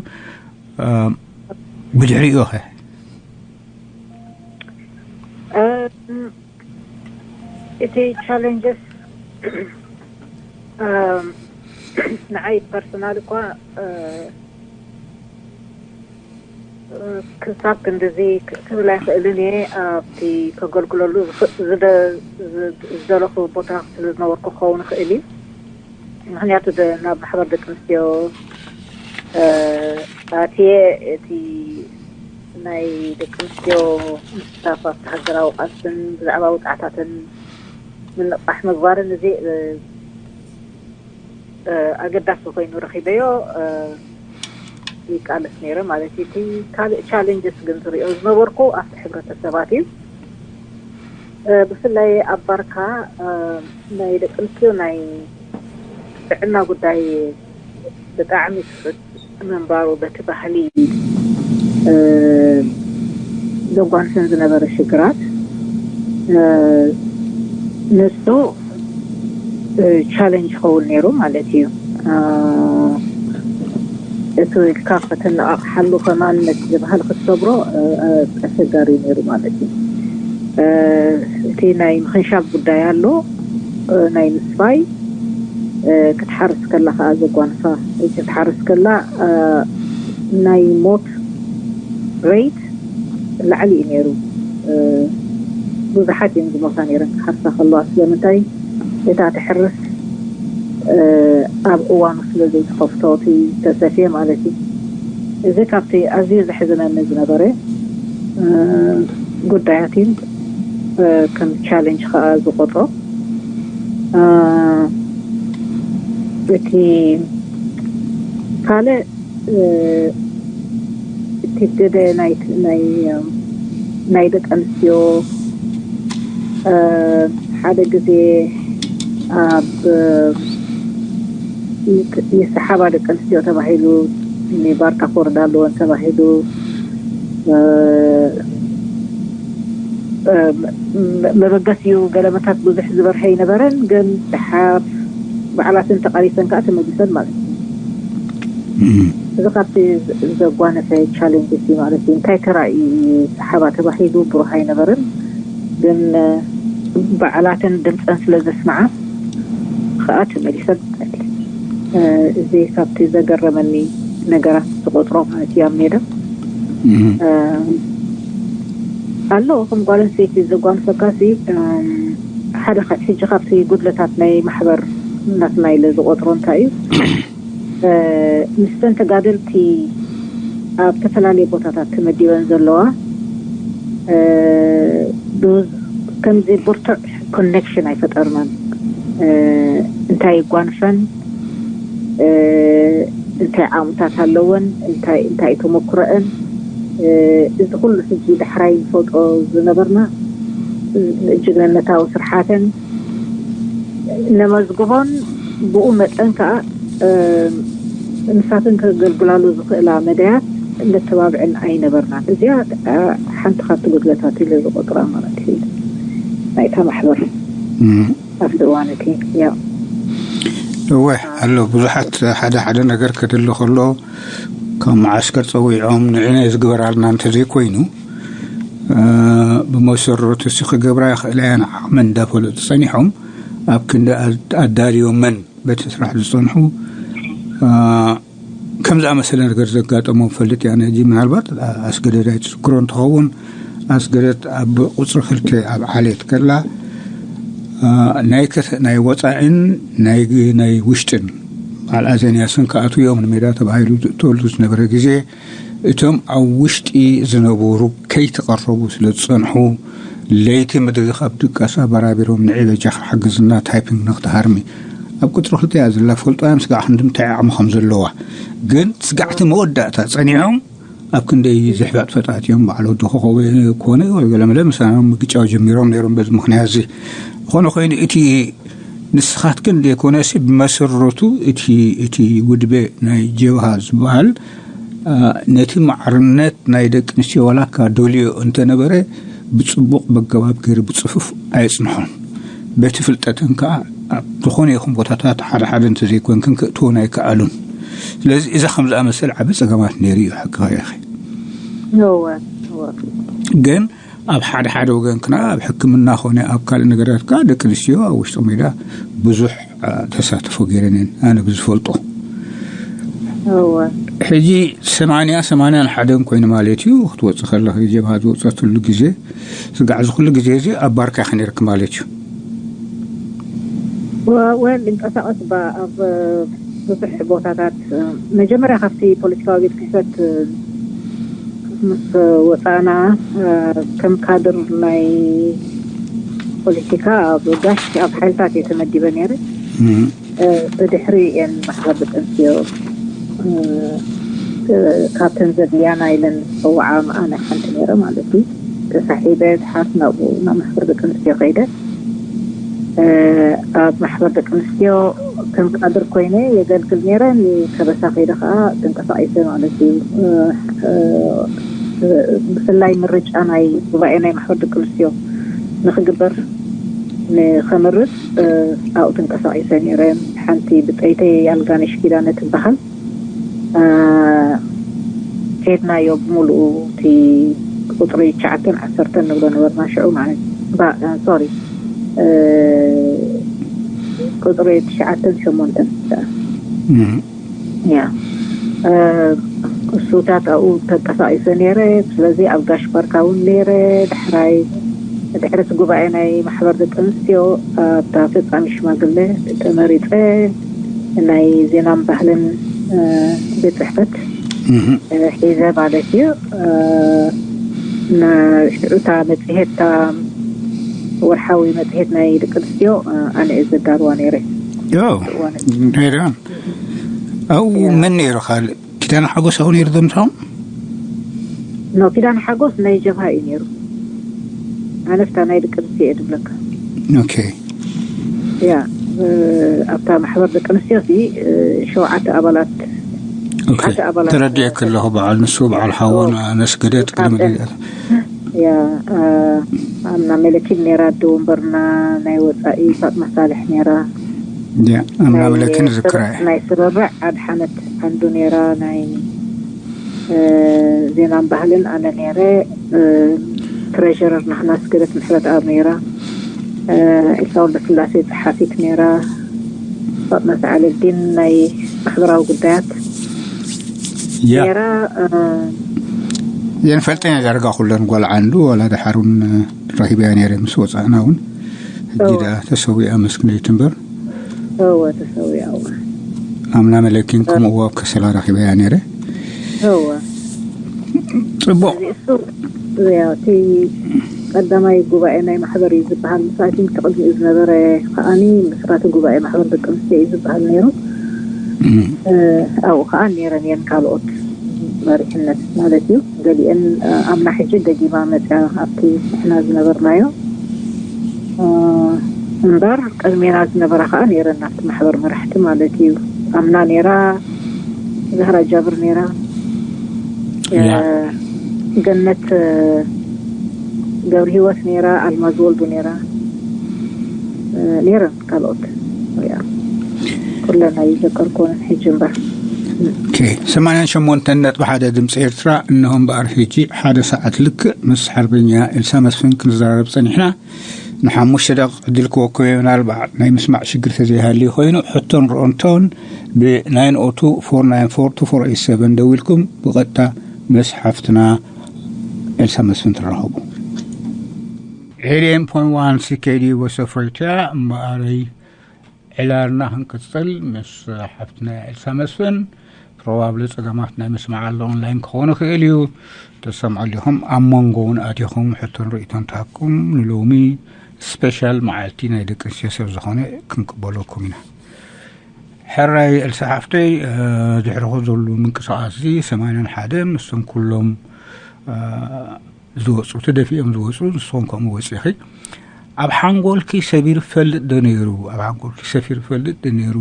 ብድሕሪኡ ኸ? እቲ ቻለንጀስ ንዓይ ፐርሰናል እኳ ክሳብ ክንድዚ ክብል ኣይኽእልን እየ። ኣብቲ ከገልግለሉ ዝደለኹ ቦታ ስለ ዝነበርኩ ክኸውን ይኽእል እዩ። ምክንያቱ ናብ ማሕበር ደቂ ኣንስትዮ ኣትየ እቲ ናይ ደቂ ኣንስትዮ ምስታፍ ኣብቲ ሃገራዊ ቃልስን ብዛዕባ ውፅዓታትን ምንቕቃሕ ምግባርን እዚ ኣገዳሲ ኮይኑ ረኺበዮ። ይቃለስ ነይረ ማለት እዩ። እቲ ካልእ ቻለንጀስ ግን ዝሪኦ ዝነበርኩ ኣብቲ ሕብረተሰባት እዩ። ብፍላይ ኣብ ባርካ ናይ ደቂ ኣንስትዮ ናይ ጥዕና ጉዳይ ብጣዕሚ ስሑት ምንባሩ በቲ ባህሊ ዘጓንፈን ዝነበረ ሽግራት ንሱ ቻለንጅ ይኸውን ነይሩ ማለት እዩ። እቱ ኢልካ ከተነቓቕሓሉ ከማን ነቲ ዝበሃል ክትሰብሮ ኣሸጋሪ ነይሩ ማለት እዩ። እቲ ናይ ምኽንሻብ ጉዳይ ኣሎ። ናይ ምስፋይ ክትሓርስ ከላ ከዓ ዘጓንፋ ክትሓርስ ከላ ናይ ሞት ሬት ላዕሊ እዩ ነይሩ። ብዙሓት እዮም ዝሞታ ነይረን ክሓርሳ ከለዋ። ስለምንታይ? እታ ትሕርስ ኣብ እዋኑ ስለ ዘይትኸፍቶ እቲ ተሰፍየ ማለት እዩ። እዚ ካብቲ ኣዝዩ ዘሕዝነኒ ዝነበረ ጉዳያት እዩ። ከም ቻለንጅ ከዓ ዝቆጥሮ እቲ ካልእ እቲ ግደ ናይ ደቂ ኣንስትዮ ሓደ ግዜ ኣብ ይስሓባ ደቂ ኣንስትዮ ተባሂሉ ባርካ ክወርዳ ኣለወን ተባሂሉ መበገሲኡ ገለመታት ብዙሕ ዝበርሀ ኣይነበረን። ግን ድሓር ባዕላትን ተቓሊሰን ከዓ ተመሊሰን ማለት እዩ። እዚ ካብቲ ዘጓነፈ ቻሌንጅ እዩ ማለት እዩ። እንታይ ተራእዩ እዩ ሰሓባ ተባሂሉ ብሩህ ኣይነበረን። ግን ባዕላተን ድምፀን ስለ ዘስምዓ ከዓ ተመሊሰን ማለት እዩ። እዚ ካብቲ ዘገረመኒ ነገራት ዝቆጥሮ ማለት እዩ ኣብ ሜዳ ኣሎ። ከም ጓል ኣንስተይቲ ዘጓንፈካ ሲ ሓደ ሕጂ ካብቲ ጉድለታት ናይ ማሕበር ናትና ኢለ ዝቆጥሮ እንታይ እዩ፣ ምስተን ተጋደልቲ ኣብ ተፈላለየ ቦታታት ተመዲበን ዘለዋ ከምዚ ብርቱዕ ኮኔክሽን ኣይፈጠርናን። እንታይ ይጓንፈን፣ እንታይ ዓቕምታት ኣለወን፣ እንታይ ተመክሮአን፣ እዚ ኩሉ ሕጂ ዳሕራይ ንፈልጦ ዝነበርና ጅግንነታዊ ስርሓተን ነመዝግቦን ብኡ መጠን ከዓ ንሳተን ከገልግላሉ ዝኽእላ መዳያት ነተባብዕን ኣይነበርናን። እዚኣ ሓንቲ ካብቲ ጉድለታት ኢለ ዝቆጥራ ማለት እዩ ናይታ ማሕበር ኣብቲ እዋን እቲ። ያ እወ ኣሎ ብዙሓት ሓደ ሓደ ነገር ከድሊ ከሎ ካብ መዓስከር ፀዊዖም ንዕነ ዝግበራልና እንተዘይኮይኑ ብመሰረቱ ሲ ክገብራ ይኽእላ እየን ዓቕመን እንዳፈለጡ ፀኒሖም ኣብ ክንዲ ኣዳልዮመን በቲ ስራሕ ዝፀንሑ ከም ዝኣመሰለ ነገር ዘጋጠሞም ፈልጥ እያ። ነዚ ምናልባት ኣስገደድ ኣይትዝክሮ እንትኸውን ኣስገደድ ኣብ ቁፅሪ ክልተ ኣብ ዓሌት ከላ ናይ ወፃዕን ናይ ውሽጥን በዓል ኣዘንያስን ክኣትዉ እዮም ንሜዳ ተባሂሉ ዝእተወሉ ዝነበረ ግዜ እቶም ኣብ ውሽጢ ዝነበሩ ከይተቐረቡ ስለ ዝጸንሑ ለይቲ ምድሪ ካብ ድቃሳ በራቢሮም ንዒ በጃኻ ሓግዝና ታይፒንግ ንኽትሃርሚ ኣብ ቁፅሪ ክልተ እያ ዘላ ፈልጦ እያ ምስጋዕ ክንዲ እንታይ ዓቕሚ ከም ዘለዋ ግን ስጋዕቲ መወዳእታ ጸኒዖም ኣብ ክንደይ ዝሕባጥ ፈጣት እዮም። በዓል ወዲ ኮኸበ ኮነ ገለመለ ምሳና ምግጫው ጀሚሮም ነይሮም። በዚ ምኽንያት እዚ ዝኾነ ኮይኑ እቲ ንስኻትክን ዘይኮነሲ ብመሰረቱ እቲ እቲ ውድበ ናይ ጀብሃ ዝበሃል ነቲ ማዕርነት ናይ ደቂ ኣንስትዮ ዋላ እካ ደልዮ እንተነበረ ብፅቡቕ በገባብ ገይሩ ብፅፉፍ ኣየፅንሖን። በቲ ፍልጠትን ከዓ ኣብ ዝኾነ ይኹን ቦታታት ሓደ ሓደ እንተዘይኮንክን ክእትዎን ኣይከኣሉን። ስለዚ እዛ ከም ዝኣመሰል ዓቢ ጸገማት ነይሩ እዩ። ሓቂ ኸሪኺ እወ እወ ግን ኣብ ሓደ ሓደ ወገን ክና ኣብ ሕክምና ኾነ ኣብ ካልእ ነገራት ከዓ ደቂ ኣንስትዮ ኣብ ውሽጢ ሜዳ ብዙሕ ተሳትፎ ገይረንን ኣነ ብዝፈልጦ። ሕጂ ሰማንያ ሰማንያን ሓደን ኮይኑ ማለት እዩ ክትወፅእ ከለኺ ጀብሃ ዝወፀትሉ ግዜ ስጋዕ እዚ ኩሉ ግዜ እዚ ኣብ ባርካ ኢኺ ነይርኪ ማለት እዩ። ወል እንቀሳቀስ ኣብ ብዙሕ ቦታታት መጀመርያ ካብቲ ፖለቲካዊ ቤት ጽሕፈት ምስ ወፃእና ከም ካድር ናይ ፖለቲካ ኣብ ጋሽ ኣብ ሓይልታት እየ ተመዲበ ነይረ። ብድሕሪ እየን ማሕበር ደቂ ኣንስትዮ ካብተን ዘድልያና ኢለን ዝፀውዓ ኣነ ሓንቲ ነይረ ማለት እዩ። ተሳሒበ ዝሓፍ ናብኡ ናብ ማሕበር ደቂ ኣንስትዮ ከይደ። ኣብ ማሕበር ደቂ ኣንስትዮ ከም ካድር ኮይነ የገልግል ነይረ። ንከበሳ ከይደ ከዓ ተንቀሳቂሰ ማለት እዩ። ብፍላይ ምርጫ ናይ ጉባኤ ናይ ማሕበር ደቂ ኣንስትዮ ንክግበር ንከምርፅ ኣብኡ ተንቀሳቂሰ ነይረ። ሓንቲ ብፀይተይ ኣልጋነሽ ኪዳነ ትበሃል። ከድናዮ ብምሉኡ እቲ ቁፅሪ ትሽዓተን ዓሰርተን ንብሎ ነበርና ሽዑ ማለት ሶሪ ቁፅሪ ትሽዓተን ሸሞንተን ያ እሱታት ኣብኡ ተንቀሳቂሰ ነይረ። ስለዚ ኣብ ጋሽ ባርካ እውን ነይረ። ድሕራይ ድሕሪ እቲ ጉባኤ ናይ ማሕበር ደቂ ኣንስትዮ ኣብታ ፈፃሚ ሽማግለ ተመሪፀ ናይ ዜናን ባህልን ቤት ፅሕፈት ሒዘ ማለት እዩ። ሽዑታ መፅሄት ወርሓዊ መፅሄት ናይ ደቂ ኣንስትዮ ኣነ እየ ዘዳርዋ ነይረ። ነይረ ኣብኡ መን ነይሩ ካልእ ኪዳነ ሓጎስ ኣብኡ ነይሩ ዶ ምሳኹም? ኖ ኪዳነ ሓጎስ ናይ ጀብሃ እዩ ነይሩ። ኣነፍታ ናይ ደቂ ኣንስትዮ እየ ዝብለካ። ኦኬ ያ ኣብታ ማሕበር ደቂ ኣንስትዮ ሲ ሸውዓተ ኣባላት ኦኬ ተረዲኤ ከለኹ በዓል ንሱ በዓል ሓወን ኣነስገደት ቅድሚ ያ ኣምና መለኪን ነይራ ኣደ ወንበርና ናይ ወፃኢ ፋጥማ ሳልሕ ነይራ ኣምና መለኪን ዝክራ ናይ ስርርዕ ኣድሓነት ዓንዱ ነይራ ናይ ዜናን ባህልን ኣነ ነይረ። ትሬዥረር ናህና ስገደት ምሕረት ኣብ ነይራ። ኢልካ ወልደስላሴ ፀሓፊት ነይራ። ፋጥመት ዓለልዲን ናይ ማሕበራዊ ጉዳያት ነይራ። የን ፈልጠኛ ዳርጋ ኩለን ጓል ዓንዱ ዋላ ድሓሩን ረኪበያ ነይረ ምስ ወፃእና እውን ሕጂ ዳ ተሰዊኣ መስክነይት እምበር እወ ተሰዊኣ እወ ኣምና መለኪን ከምኡ ኣብ ከሰላ ረኪበያ ነይረ። እወ ፅቡቅ እዚ እሱ ያው እቲ ቀዳማይ ጉባኤ ናይ ማሕበር እዩ ዝበሃል። ምስ ኣይ ቲንክ ቅድሚኡ ዝነበረ ከዓኒ ምስራቲ ጉባኤ ማሕበር ደቂ ኣንስትዮ እዩ ዝበሃል ነይሩ። ኣብኡ ከዓ ነይረን እየን ካልኦት መሪሕነት ማለት እዩ። ገሊአን ኣምና ሕጂ ደጊማ መፅያ ኣብቲ ንሕና ዝነበርናዮ እምበር ቅድሜና ዝነበራ ከዓ ነይረን ኣብቲ ማሕበር መራሕቲ ማለት እዩ። ኣምና ነይራ፣ ዛህራ ጃብር ነይራ፣ ገነት ገብረ ህይወት ነይራ፣ ኣልማዝ ወልዱ ነይራ፣ ነይረን ካልኦት ኩለን ኣይዘከርኩንን ሕጂ እምበር። ሰማንያን ሸሞንተን ነጥቢ ሓደ ድምፂ ኤርትራ እነሆ እምበኣር ሕጂ ሓደ ሰዓት ልክዕ ምስ ሓርበኛ ኤልሳ መስፍን ክንዘራረብ ፀኒሕና። ንሓሙሽተ ደቂቕ ዕድል ክወክዮ ምናልባት ናይ ምስማዕ ሽግር ተዘይሃልዩ ኮይኑ ሕቶን ርኦንቶን ብ ናይን ኦ ቱ ፎር ናይን ፎር ቱ ፎር ኤይት ሰቨን ደዊልኩም ብቐጥታ ምስ ሓፍትና ኤልሳ መስፍን ትራኸቡ። ኤልኤም ፖን ዋን ሲኬዲ ወሰፍረይትያ እምበኣረይ ዕላልና ክንቅፅል ምስ ሓፍትና ኤልሳ መስፍን ፕሮባብሊ ፀገማት ናይ ምስማዕ ኣሎ ኦንላይን ክኾኑ ክእል እዩ። ተሰምዑ ኣለኹም ኣብ መንጎ እውን ኣቲኹም ሕቶን ርእይቶን ትሃኩም ንሎሚ ስፔሻል መዓልቲ ናይ ደቂ ኣንስትዮ ሰብ ዝኾነ ክንቅበለኩም ኢና። ሕራይ ኤልሳ ሓፍተይ፣ ድሕርኹ ዘሎ ምንቅስቃስ እዚ ሰማንያን ሓደን ምስቶም ኩሎም ዝወፁ፣ ተደፊኦም ዝወፁ፣ ንስኹም ከምኡ ወፂኺ። ኣብ ሓንጎልኪ ሰፊሩ ይፈልጥ ዶ ነይሩ? ኣብ ሓንጎልኪ ሰፊሩ ይፈልጥ ዶ ነይሩ?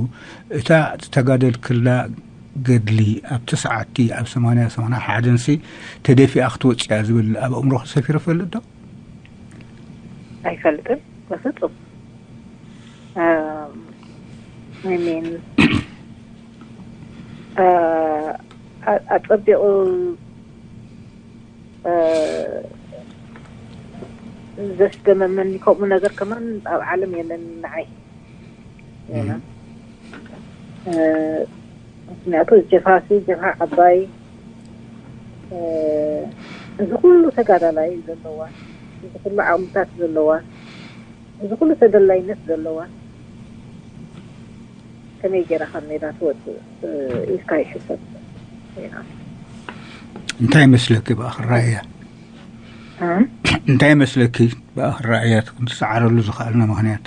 እታ ዝተጋደልክላ ገድሊ ኣብቲ ሰዓትቲ ኣብ ሰማንያ ሰማንያ ሓደንሲ ተደፊኣ ክትወፅያ ዝብል ኣብ ኣእምሮኺ ሰፊሩ ይፈልጥ ዶ? ኣይፈልጥን በፍፁም። ሚን ኣፀቢቑ ዘስደመመኒ ከምኡ ነገር ከማን ኣብ ዓለም የለን ንዓይ። ምክንያቱ ጀብሃሲ ጀብሃ ዓባይ እዚ ኩሉ ተጋዳላይ ዘለዋ፣ እዚ ኩሉ ዓቕምታት ዘለዋ፣ እዚ ኩሉ ተደላይነት ዘለዋ ከመይ ገይራ ካብ ሜዳ ትወፅእ ኢልካ ይሕሰብ። እንታይ ይመስለኪ ብኣኽራያ? እንታይ ይመስለኪ ብኣኽራያ ክንትሰዓረሉ ዝኽኣልና ምኽንያት?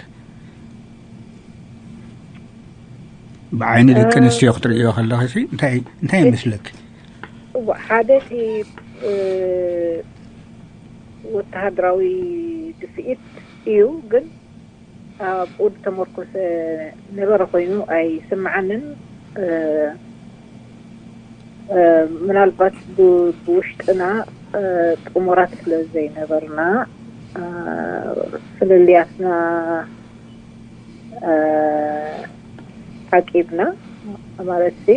ብዓይኒ ደቂ ኣንስትዮ ክትርእዮ ከለኺ እንታይ እንታይ ይመስለኪ? ሓደ እቲ ወተሃደራዊ ድፍኢት እዩ፣ ግን ኣብኡ ዝተመርኮሰ ነበረ ኮይኑ ኣይስምዓንን። ምናልባት ብውሽጥና ጥሙራት ስለ ዘይነበርና ፍልልያትና ዓቂብና ማለት ሲ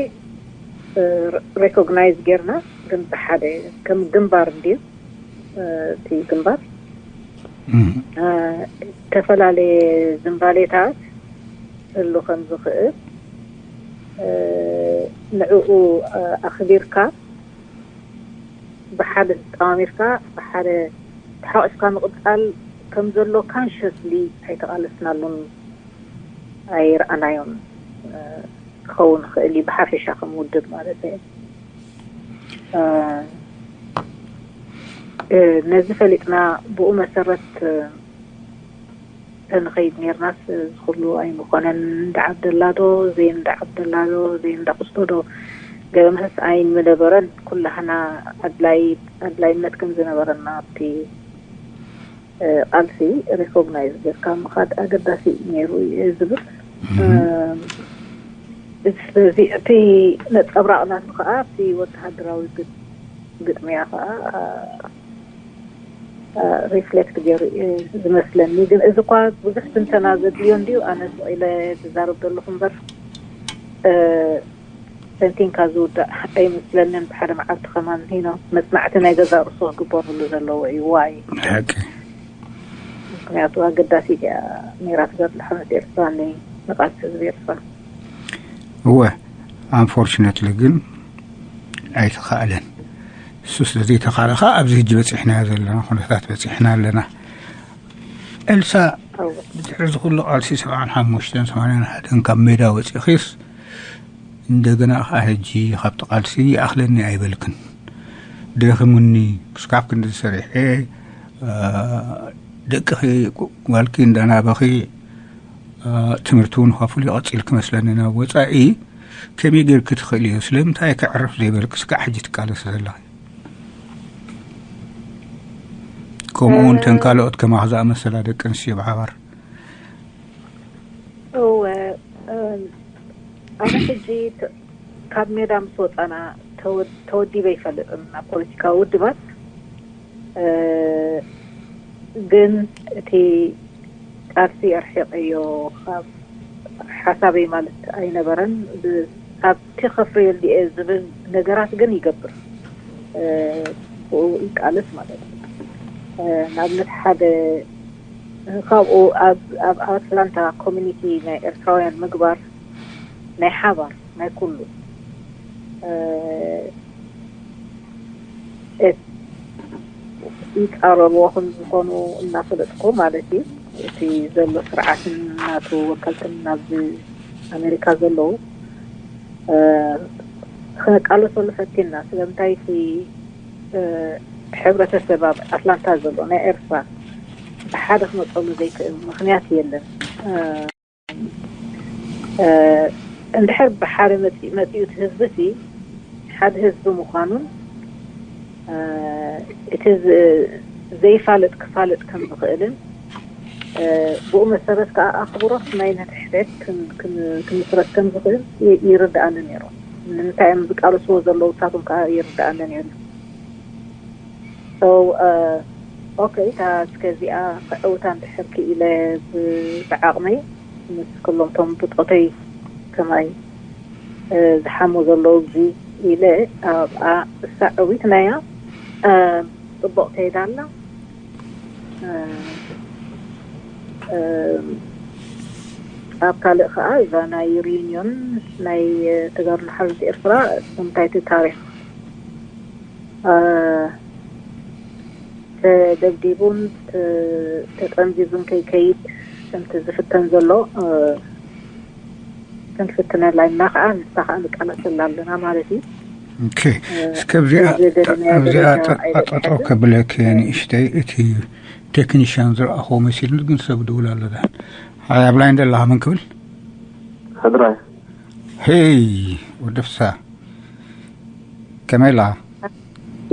ሬኮግናይዝ ጌርና፣ ግን ብሓደ ከም ግንባር እንድዩ እቲ ግንባር ዝተፈላለየ ዝንባሌታት ህሉ ከም ዝኽእል ንዕኡ ኣኽቢርካ ብሓደ ተጣማሚርካ ብሓደ ተሓቂፍካ ምቕፃል ከም ዘሎ ካንሸስሊ ኣይተቓለስናሉን ኣይረኣናዮን ክኸውን ይኽእል እዩ፣ ብሓፈሻ ከም ውድብ ማለት እዩ። ነዚ ፈሊጥና ብኡ መሰረት ተንኸይድ ኔርናስ እዚ ኩሉ ኣይምኾነን። እንዳ ዓብደላ ዶ ዘይንዳ ዓብደላ ዶ ዘይንዳ ቁስቶ ዶ ገበ መህስ ኣይምነበረን። ኩላህና ኣድላይ ኣድላይነት ከም ዝነበረና ኣብቲ ቃልሲ ሪኮግናይዝ ጌርካ ምኻድ ኣገዳሲ እዩ ነይሩ እየ ዝብል። ስለዚ እቲ ነፀብራቕ ናቱ ከዓ ኣብቲ ወተሃደራዊ ግጥምያ ከዓ ሪፍሌክት ገይሩ እዩ ዝመስለኒ። ግን እዚ እኳ ብዙሕ ትንተና ዘድልዮ እንድዩ፣ ኣነ ስቕ ኢለ ዝዛረብ ዘለኹ እምበር ተንቲንካ ዝውዳእ ኣይመስለንን። ብሓደ መዓልቲ ከማን ሂኖ መፅናዕቲ ናይ ገዛ ርእሱ ክግበረሉ ዘለዎ እዩ። ዋይ ሓቂ ምክንያቱ ኣገዳሲ እያ ነይራ ትገድሊ ሓመት ኤርትራ ንቃልሲ ህዝቢ ኤርትራ። እወ ኣንፎርችነትሊ ግን ኣይተኻእለን። እሱ ስለዘይተኻእለ ከዓ ኣብዚ ሕጂ በፂሕናዮ ዘለና ኩነታት በፂሕና ኣለና። ኤልሳ ብድሕሪ ዝኩሉ ቃልሲ ሰብዓን ሓሙሽተን ሰማንያን ሓደን ካብ ሜዳ ወፂኺስ እንደገና ከዓ ሕጂ ካብቲ ቃልሲ ይኣኽለኒ ኣይበልክን። ደኺሙኒ ክስካብ ክንዲ ዝሰሪሐ ደቅኺ ጓልኪ እንዳናበኺ ትምህርቲ እውን ከፍሉ ይቐፂል ክመስለኒ ናብ ወፃኢ ከመይ ጌርኪ ትኽእልዮ? ስለምንታይ ከዕርፍ ዘይበልኪ ስጋዕ ሕጂ ትቃለሲ ዘለኺ? ከምኡ እውን ተን ካልኦት ከማኽ ዝኣመሰላ ደቂ ኣንስትዮ ብሓባር እወ ኣነ ሕጂ ካብ ሜዳ ምስ ወፃና ተወዲበ ይፈልጥን ናብ ፖለቲካዊ ውድባት ግን እቲ ቃልሲ ኣርሒቀዮ ካብ ሓሳበይ ማለት ኣይነበረን። ኣብቲ ከፍርየሉ እየ ዝብል ነገራት ግን ይገብር ብኡ ይቃለስ ማለት እዩ። ንኣብነት ሓደ ካብኡ ኣብ ኣትላንታ ኮሚኒቲ ናይ ኤርትራውያን ምግባር ናይ ሓባር ናይ ኩሉ ይፃረርዎ ከም ዝኾኑ እናፈለጥኩ ማለት እዩ። እቲ ዘሎ ስርዓትን ናቱ ወከልትን ናብ ኣሜሪካ ዘለዉ ክነቃለሰሉ ፈቲና። ስለምንታይ እቲ ሕብረተሰብ ኣብ ኣትላንታ ዘሎ ናይ ኤርትራ ብሓደ ክመፀሉ ዘይክእል ምክንያት የለን። እንድሕር ብሓደ መፂኡ እቲ ህዝቢ ሲ ሓደ ህዝቢ ምዃኑን እቲ ዘይፋለጥ ክፋለጥ ከም ዝኽእልን ብኡ መሰረት ከዓ ኣኽብሮት ናይ ነትሕትሕት ክምስረት ከም ዝኽእል ይርድኣኒ ነይሩ። ንምንታይ እዮም ዝቃለስዎ ዘለዉ ንሳቶም ከዓ ይርድኣኒ ነይሩ። ኦኬ፣ እታ እስከዚኣ ክዕውታ እንድሕር ክኢለ ብዓቕመይ ምስ ኩሎም ቶም ብፆተይ ከማይ ዝሓሙ ዘለዉ ግዜ ኢለ ኣብኣ እሳ ዕዊት ናያ ፅቡቕ ከይዳ ኣላ። ኣብ ካልእ ከዓ እዛ ናይ ሪዩኒዮን ናይ ተጋድሎ ሓርነት ኤርትራ እንታይ እቲ ታሪክ ተደብዲቡን ተጠምዚዙን ከይከይድ ከምቲ ዝፍተን ዘሎ ክንፍትነላ ኢና ከዓ ንሳ ከዓ ንቃለሰላ ኣለና ማለት እዩ። እስከ ኣብዚኣ ጠጠው ከብለክ ንእሽተይ እቲ ቴክኒሽያን ዝረኣኽዎ መሲሉ ግን ሰብ ድውል ኣሎ። ዳን ሓይ ኣብላይ እንደላ መን ክብል ሕድራይ ሄይ ወዲ ፍሳ ከመይ ላ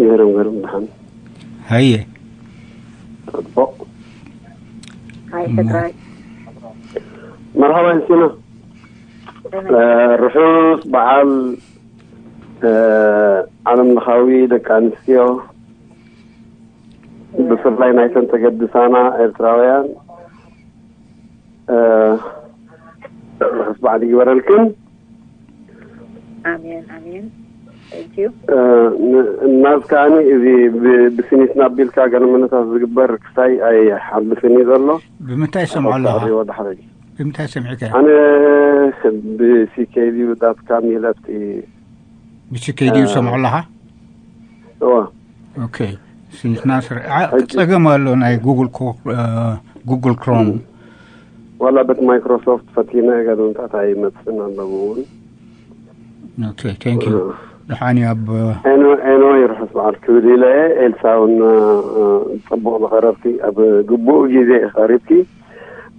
ገርም ገርም ድሓን ሀየ ጽቡቕ ሀይ ሕድራይ መርሃባ ንሲና ርሑስ በዓል ዓለም ለኻዊ ደቂ ኣንስትዮ ብፍላይ ናይተን ተገድሳና ኤርትራውያን ርሑስ በዓል ይግበረልክን። ኣሜን ኣሜን። Thank you። እናዝ ከዓኒ እዚ ብስኒትና ኣቢልካ ገለ መነታት ዝግበር ክሳይ ኣይሓልፍን እዩ ዘሎ። ብምንታይ ሰምዖ ኣለኻ? ወዳሕረይ ብምንታይ ሰሚዕካ? ኣነ ብሲኬዲ ዳትካም ይለፍቲ ብሲኬዲ ሰምዖ ኣለኻ? እዋ ኦኬ ስኒትና ስርዓ ጸገም ኣሎ ናይ ጉግል ጉግል ክሮም ዋላ በት ማይክሮሶፍት ፈቲነ ገለምታት ኣይመፅን ኣለዎ እውን ኦኬ ቴንክ ዩ ድሓኒ ኣብ ኤኖ ይርሑስ በዓል ክብል ኢለ ኤልሳ እውን ፅቡቅ ዝቀረብቲ ኣብ ግቡእ ግዜ ቀሪብቲ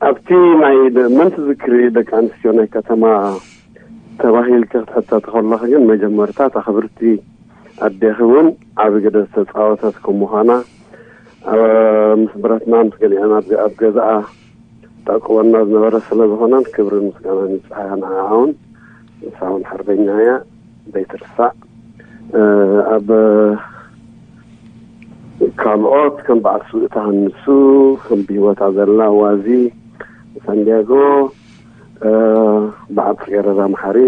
ኣብቲ ናይ መን ትዝክሪ ደቂ ኣንስትዮ ናይ ከተማ ተባሂልኪ ክትሕተቲ ከለኺ ግን መጀመርታ እታ ክብርቲ ኣዴኺ እውን ዓቢ ግደ ዝተፃወተት ከም ምዃና ኣብ ምስ ብረትና ምስ ገሊአን ኣብ ገዛኣ ተዕቅበና ዝነበረ ስለ ዝኾነን ክብርን ምስጋናን ይብፅሓያ ንዓኣ እውን ንሳ እውን ሓርበኛ እያ ዘይትርሳዕ ኣብ ካልኦት ከም በዓል ስውእታ ሃንሱ ከም ብሂወታ ዘላ ዋዚ ሳንዲያጎ በዓል ፍቄረዳ መሓሪ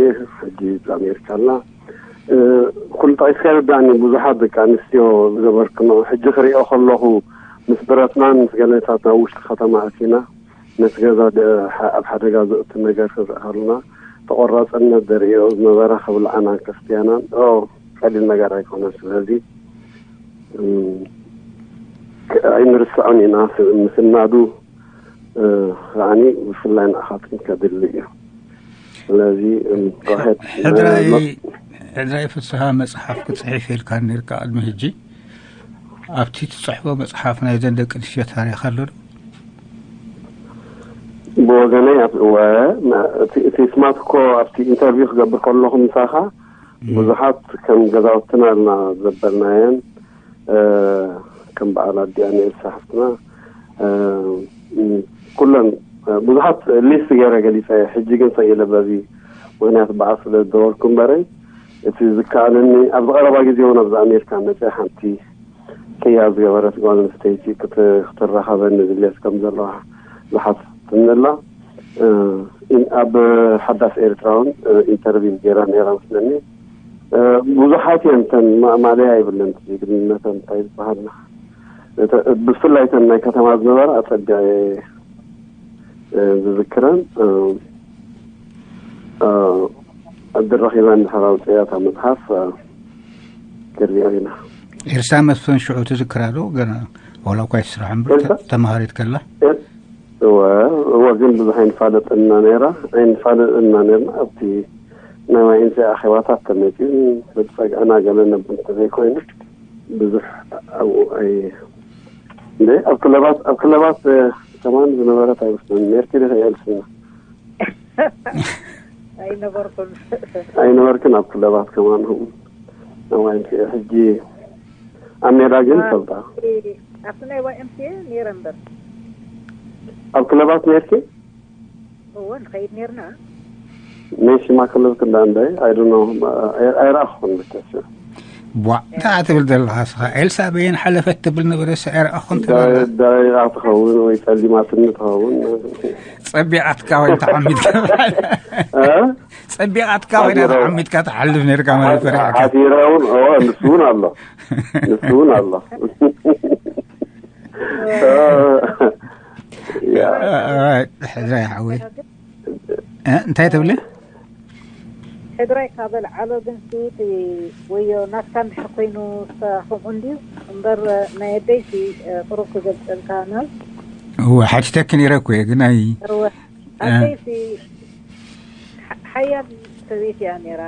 ሕጂ ኣብ ኣሜሪካ ኣላ ኩሉ ጠቂስካ ይርዳእኒ ብዙሓት ደቂ ኣንስትዮ ዝገበርክኖ ሕጂ ክሪኦ ከለኹ ምስ ብረትናን ምስ ገለታት ናብ ውሽጢ ከተማ ኣቲና ነቲ ገዛ ኣብ ሓደጋ ዘእቱ ነገር ክንርኢ ከለና ተቆራፅነት ዘርእዮ ዝነበራ ክብልዓናን ከስትያናን ቀሊል ነገር ኣይኮነን ስለዚ ኣይንርስዖን ኢና ምስናዱ ከዓኒ ብፍላይ ንኣኻትኩም ከድሊ እዩ ስለዚ ሕድራይ ፍስሃ መፅሓፍ ክፅሒፍ ኢልካ ነርካ ቅድሚ ሕጂ ኣብቲ ትፅሕፎ መፅሓፍ ናይ ዘን ደቂ ኣንስትዮ ታሪክ ኣሎ ዶ ብወገነይ እወ እቲ ስማት እኮ ኣብቲ ኢንተርቪው ክገብር ከለኹ ምሳኻ ብዙሓት ከም ገዛውትና ልና ዘበልናየን ከም በዓል ኣዲኣ ንኤልሳ ሓፍትና ኩለን ብዙሓት ሊስት ገይረ ገሊፀ ሕጂ ግን ሰኢለ በዚ ምክንያት በዓል ስለ ዝደወልኩ እምበረይ እቲ ዝከኣለኒ ኣብዚ ቀረባ ግዜ እውን ኣብዚ ኣሜሪካ መፅአ ሓንቲ ክያ ዝገበረት ጓል ኣንስተይቲ ክትረኸበኒ ዝልየት ከም ዘለዋ ዝሓትትኒ ኣላ ኣብ ሓዳስ ኤርትራ እውን ኢንተርቪው ገይራ ነይራ መስለኒ ብዙሓት እየን ተን ማእማለያ ይብለን ዜግነተን እንታይ ዝበሃል ብፍላይ ተን ናይ ከተማ ዝነበራ ኣፀቢቐ ዝዝክረን ዕድል ረኺበ እንድሕር ኣውፅእያ እታ መፅሓፍ ክሪኦ ኢና ኤርሳ መስፍን ሽዑ ትዝክራ ዶ ገና ዋላ እኳ ይስራሕ እምበር ተማሃሪት ከላ እወ እወ ግን ብዙሕ ኣይንፋለጥ እና ነይራ ኣይንፋለጥ እና ነርና ኣብቲ ናይ ዋይንዚ ኣኼባታት ተመፅኡ ብፀግዕና ገለ ነብር እንተዘይኮይኑ ብዙሕ ኣብኡ ኣይ እንደ ኣብ ክለባት ኣብ ክለባት ከማን ዝነበረት ኣይመስለኒ ሜርቲ ዲኸ የልስና ኣይነበርኩን። ኣይነበርክን ኣብ ክለባት ከማን። ሕጂ ኣብ ሜዳ ግን ፈልጣ ኣብቲ ናይ ዋይ ኤም ሲ ኤ ነይረ እምበር። ኣብ ክለባት ነርኪ? እወ፣ ንኸይድ ነርና። ናይ ሽማ ክለብ ክንዳ እንደ? I don't know. ኣይረኣኹን ብቻ። ቧ እንታይ ትብል ዘለኻ ስኻ? ኤልሳ በየን ሓለፈት ትብል ነበረ፣ ሳ ኣይረኣኹን ትብል። ደቂቓ ትኸውን ወይ ጸሊማትኒ ትኸውን። ጸቢቓትካ ወይ ተዓሚትካ? ጸቢቓትካ ወይ ተዓሚትካ ትሓልፍ ነርካ ማለት ፈሪሕካ? ሓቲራ እውን ንሱ እውን ኣሎ፣ ንሱ እውን ኣሎ። ሕድራይ ሓወይ እንታይ ትብሊ? ሕድራይ ካበል ዓሎ ግን ሲ ወዮ ናትካ እንድሕር ኮይኑ ከምኡ እንድዩ እምበር ናይ ኣደይሲ ቁሩብ ክገልፀልካ ናብ እወ ሓቲተኪ ነይረ እኮ እየ ግን ኣይ ኣደይሲ ሓያል ሰበይቲ እያ ነይራ።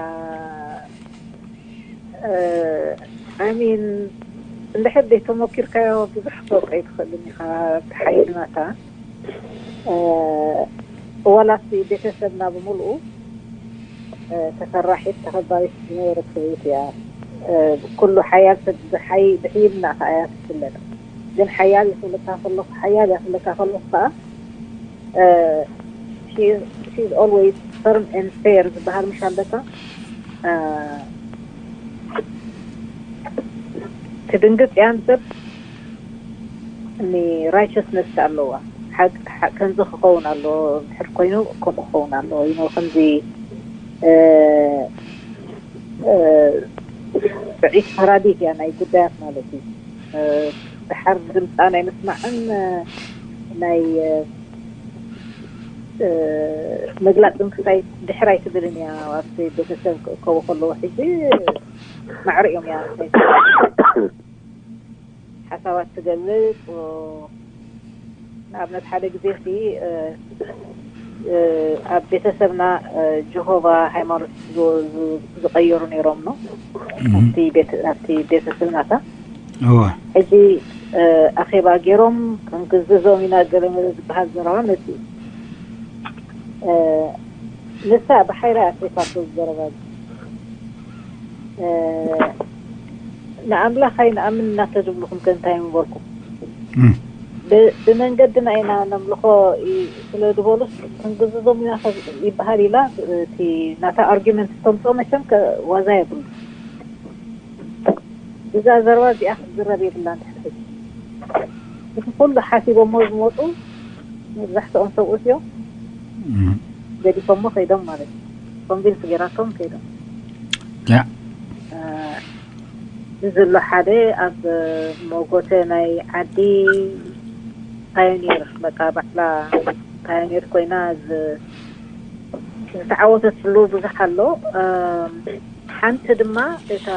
I mean እንድሕር ደይ ተሞኪርካዮ ብዙሕ ክተውቀይ ትኽእልን ኢኻ። ሓይልናታ ዋላሲ ቤተሰብና ብምልኡ ተፈራሒት ተኸባሪት ዝነበረት ሰበይቲ እያ። ኩሉ ሓያል ሰብ ብሓይ ብሕይልና ከኣ እያ ትፍለጥ። ግን ሓያል ይኽብለካ ከለኹ ሓያል እያ ክብለካ ከለኹ ከኣ she's always firm and fair ዝበሃል ምሽ ኣለካ። ትድንግፅ እያ ንሰብ ኒ righteousness ኣለዋ። ሓቅ ሓቅ ከምዚ ክኸውን ኣለዎ፣ እንድሕር ኮይኑ ከምኡ ክኸውን ኣለዎ። You know ከምዚ ጥዒት ፈራዲት እያ ናይ ጉዳያት ማለት እዩ። ድሓር ድምፃ ናይ ምስማዕን ናይ ምግላፅን ክሳይ ድሕር ኣይትብልን እያ። ኣብቲ ቤተሰብ ክእከቡ ከለዉ ሕጂ ማዕረ እዮም እያ ሓሳባት ትገልፅ። ንኣብነት ሓደ ግዜ ሲ ኣብ ቤተሰብና ጀሆቫ ሃይማኖት ዝቀየሩ ነይሮም ነው ኣብቲ ቤተሰብናታ። ሕጂ ኣኼባ ገይሮም ክንግዝዞም ኢና ገለ ዝበሃል ዘረባ መፅኡ። ንሳ ብሓይላ ኣትሪፋቶ ዘረባ ንኣምላኽ ኣይንኣምን እናተዝብልኹም ከ እንታይ ምበልኩም? ብመንገድና ኢና ነምልኾ ስለ ዝበሉስ ክንግዝዞም ኢና ይበሃል ኢላ እቲ ናታ ኣርጊመንት ተምፅኦ መቸም ዋዛ የብሉ። እዛ ዘረባ እዚኣ ክትዝረብ የብላ። ንሕድሕድ እቲ ኩሉ ሓሲቦሞ ዝመፁ መብዛሕትኦም ሰብኡት እዮም። ገዲፎሞ ከይዶም ማለት እዩ። ኮንቪንስ ገይራቶም ከይዶም። ያ እዚ ዘሎ ሓደ ኣብ መጎተ ናይ ዓዲ ፓዮኒር በቃ ባዕላ ፓዮኒር ኮይና ዝተዓወተትሉ ብዙሕ ኣሎ። ሓንቲ ድማ እታ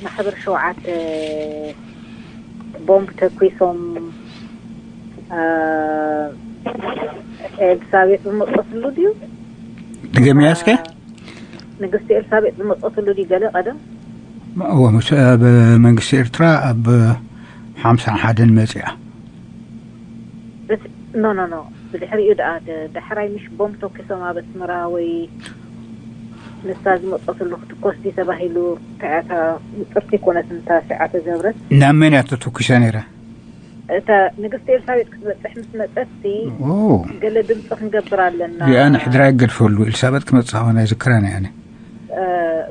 ማሕበር ሸውዓተ ቦምብ ተኩሶም ኤልሳቤጥ ዝመፀትሉ ድዩ? ድገምያ እስከ። ንግስቲ ኤልሳቤጥ ዝመፀትሉ ድዩ ገለ ቀደም? እወ ምስ ኣብ መንግስቲ ኤርትራ ኣብ ሓምሳን ሓደን መፅኣ። ኖ ኖ ኖ ብድሕሪኡ ደኣ ዳሕራይ ምሽ ቦምብ ተኩሶም ኣብ ኣስመራ ወይ ንሳ ዝመፀትሉ ክትኮስ ድዩ ተባሂሉ? እታ ምፅርቲ ኮነት እንታ ሽዓ ተገብረት። ናብ መን እያ ተተኩሳ ነይራ? እታ ንግስቲ ኤልሳቤጥ ክትበፅሕ ምስ መፀትሲ ገለ ድምፂ ክንገብር ኣለና። ዚኣ ንሕድራ ይገድፈሉ። ኤልሳቤጥ ክመፅእ ከሆነ ይዝክረን እያ።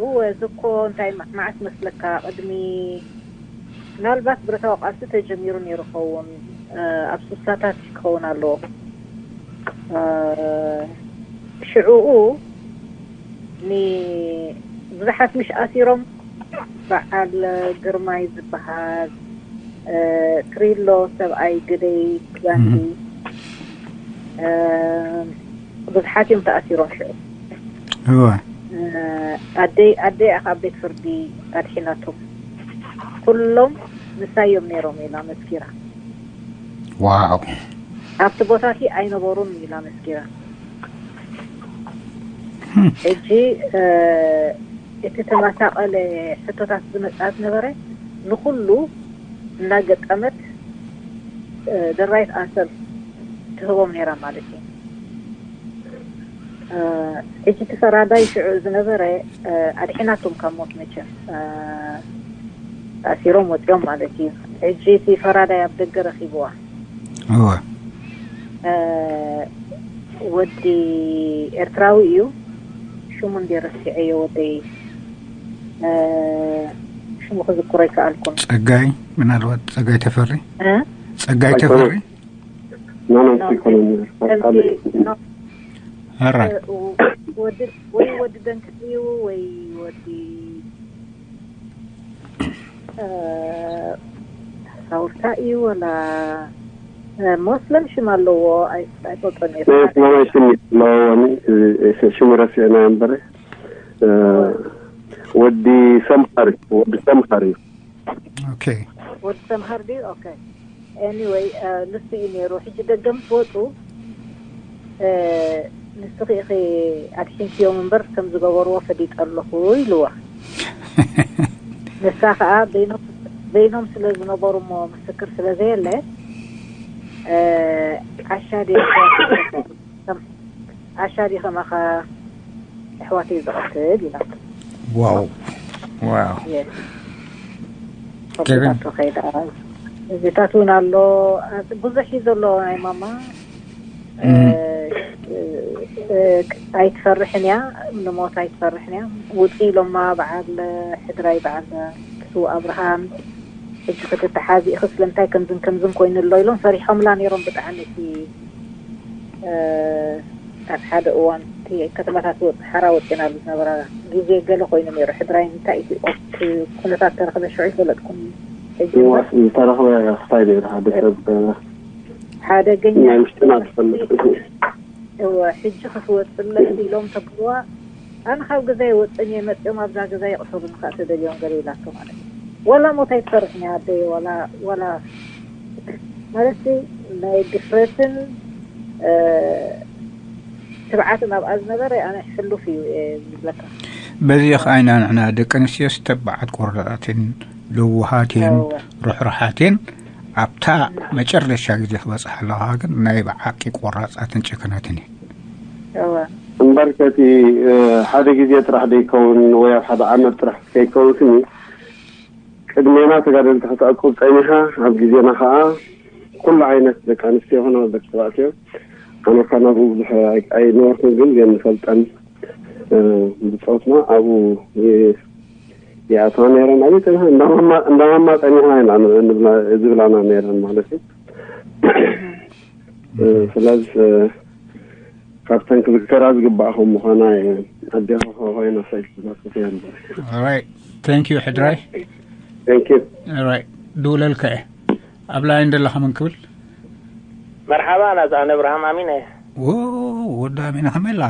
እወ ዝኮ እንታይ መዓት መስለካ ቅድሚ ምናልባት ብረታዊ ቃልሲ ተጀሚሩ ነይሩ ኸውን ኣብ ስሳታት ክኸውን ኣለዎ። ሽዕኡ ንብዙሓት ምሽ ኣሲሮም በዓል ግርማይ ዝበሃል ትሪሎ ሰብኣይ ግደይ ጋንዲ ብዙሓት እዮም ተኣሲሮም ሽዑ። እወ ኣደይ ኣደይ ኣኻ ቤት ፍርዲ ኣድሒናቶም ኩሎም ንሳዮም ነይሮም ኢላ መስኪራ። ዋው ኣብቲ ቦታ እቲ ኣይነበሩን ኢላ መስኪራ። ሕጂ እቲ ተመሳቐለ ሕቶታት ዝመፅኣ ዝነበረ ንኩሉ እናገጠመት the right answer ትህቦም ነይራ ማለት እዩ። ሕጂ እቲ ፈራዳይ ሽዑ ዝነበረ ኣድሒናቶም ካብ ሞት መቸም ተኣሲሮም ወፂኦም ማለት እዩ። ሕጂ እቲ ፈራዳይ ኣብ ደገ ረኪብዋ። እወ። ወዲ ኤርትራዊ እዩ። ሽሙ እንዲ ረሲዐዮ ወደይ፣ ሽሙ ክዝክሮ ይከኣልኩን። ጸጋይ፣ ምናልባት ጸጋይ ተፈሪ። ጸጋይ ተፈሪ። ወይ ወዲ ደንክ እዩ ወይ ወዲ ሳውርታ እዩ ወላ ሞስለም ሽም ኣለዎ። ኣይፈልጦን እየ። ናይ ስማማይ ሽም ኣለዎ። ሽሙ ረሲዕና እምበር ወዲ ሰምሃር እዩ። ወዲ ሰምሃር እዩ። ኦኬ። ወዲ ሰምሃር ድዩ? ኦኬ። ኤኒወይ ንሱ እዩ ነይሩ። ሕጂ ደገ ምስ ወፁ ንስኺ ኢኺ ኣድሒንክዮም እምበር ከም ዝገበርዎ ፈሊጠ ኣለኹ ኢልዋ። ንሳ ከዓ በይኖም ስለ ዝነበሩ እሞ ምስክር ስለ ዘየለ ዓሻ ደ ዓሻ ዲ ከማኻ ኣሕዋተይ ዝቐትል ኢላ። ዋው ዋው። ከቢራቶ ከይዳ እዚታት እውን ኣሎ። ብዙሕ እዩ ዘሎ ናይ ማማ። ኣይትፈርሕን እያ፣ ንሞት ኣይትፈርሕን እያ። ውፂ ኢሎማ በዓል ሕድራይ በዓል ትስው ኣብርሃም። ሕጂ ክትተሓዚ ኢኺ ስለምንታይ ከምዝን ከምዝን ኮይኑ ኣሎ ኢሎም ፈሪሖምላ ነይሮም ብጣዕሚ። እቲ ኣብ ሓደ እዋን እቲ ከተማታት ወፅ ሓራ ወፂናሉ ዝነበራ ግዜ ገለ ኮይኑ ነይሩ። ሕድራይ እንታይ እቲ ኦት ኩነታት ተረኽበ ሽዑ ይፈለጥኩም። ሕጂ እምበር ዝተረኽበ ክታይ ነይሩ ሓደ ሰብ ሓደገኛ ናይ ውሽጥና ትፈልጥ እወ፣ ሕጂ ክትወፅለይ ኢሎም ተብልዋ ኣነ ካብ ገዛ ይወፅን እየ መፅኦም ኣብዛ ገዛ ይቕሰሉ ንካእ ተደልዮም ገለ ኢላቶ ማለት እዩ። ወላ ሞት ኣይትፈርሕን እያ ኣደይ ወላ ወላ ማለት ናይ ድፍረትን ትብዓትን ኣብኣ ዝነበረ ኣነ ሕሉፍ እዩ እየ ዝብለካ። በዚ ኸዓ ኢና ንሕና ደቂ ኣንስትዮስ ተባዓት ቆራፃትን ለውሃትን ርሕርሓትን ኣብታ መጨረሻ ግዜ ክበፅሕ ኣለኻ ግን ናይ ብዓቂ ቆራፃትን ጨከናትን እየ። እወ እምበር ከቲ ሓደ ግዜ ጥራሕ ደይከውን ወይ ኣብ ሓደ ዓመት ጥራሕ ከይከውን ስኒ ቅድሜና ተጋደልቲ ክትዕቁብ ፀኒሓ ኣብ ግዜና ከዓ ኩሉ ዓይነት ደቂ ኣንስትዮ ይኹን ደቂ ተባዕትዮ ኣነካ ናብኡ ብዙሕ ኣይነበርኩን ግን ግን ንፈልጠን ብፆትና ኣብኡ ይኣትዋ ነይረን ኣበይ ፀኒሐ እንዳማማ ፀኒሕና ኢና ዝብላና ነይረን ማለት እዩ። ስለዚ ካብተን ክዝከራ ዝግባእ ከም ምዃና ኣዴኻ ኮይና ሳይት ራይ ታንክ ዩ ሕድራይ ታንክ ዩ ራይ ድውለልካ እየ ኣብ ላይን ዘለኻ ምን ክብል መርሓባ ናዛ ነብርሃም ኣሚን እየ ወዳ ኣሚና ከመይ ኣላ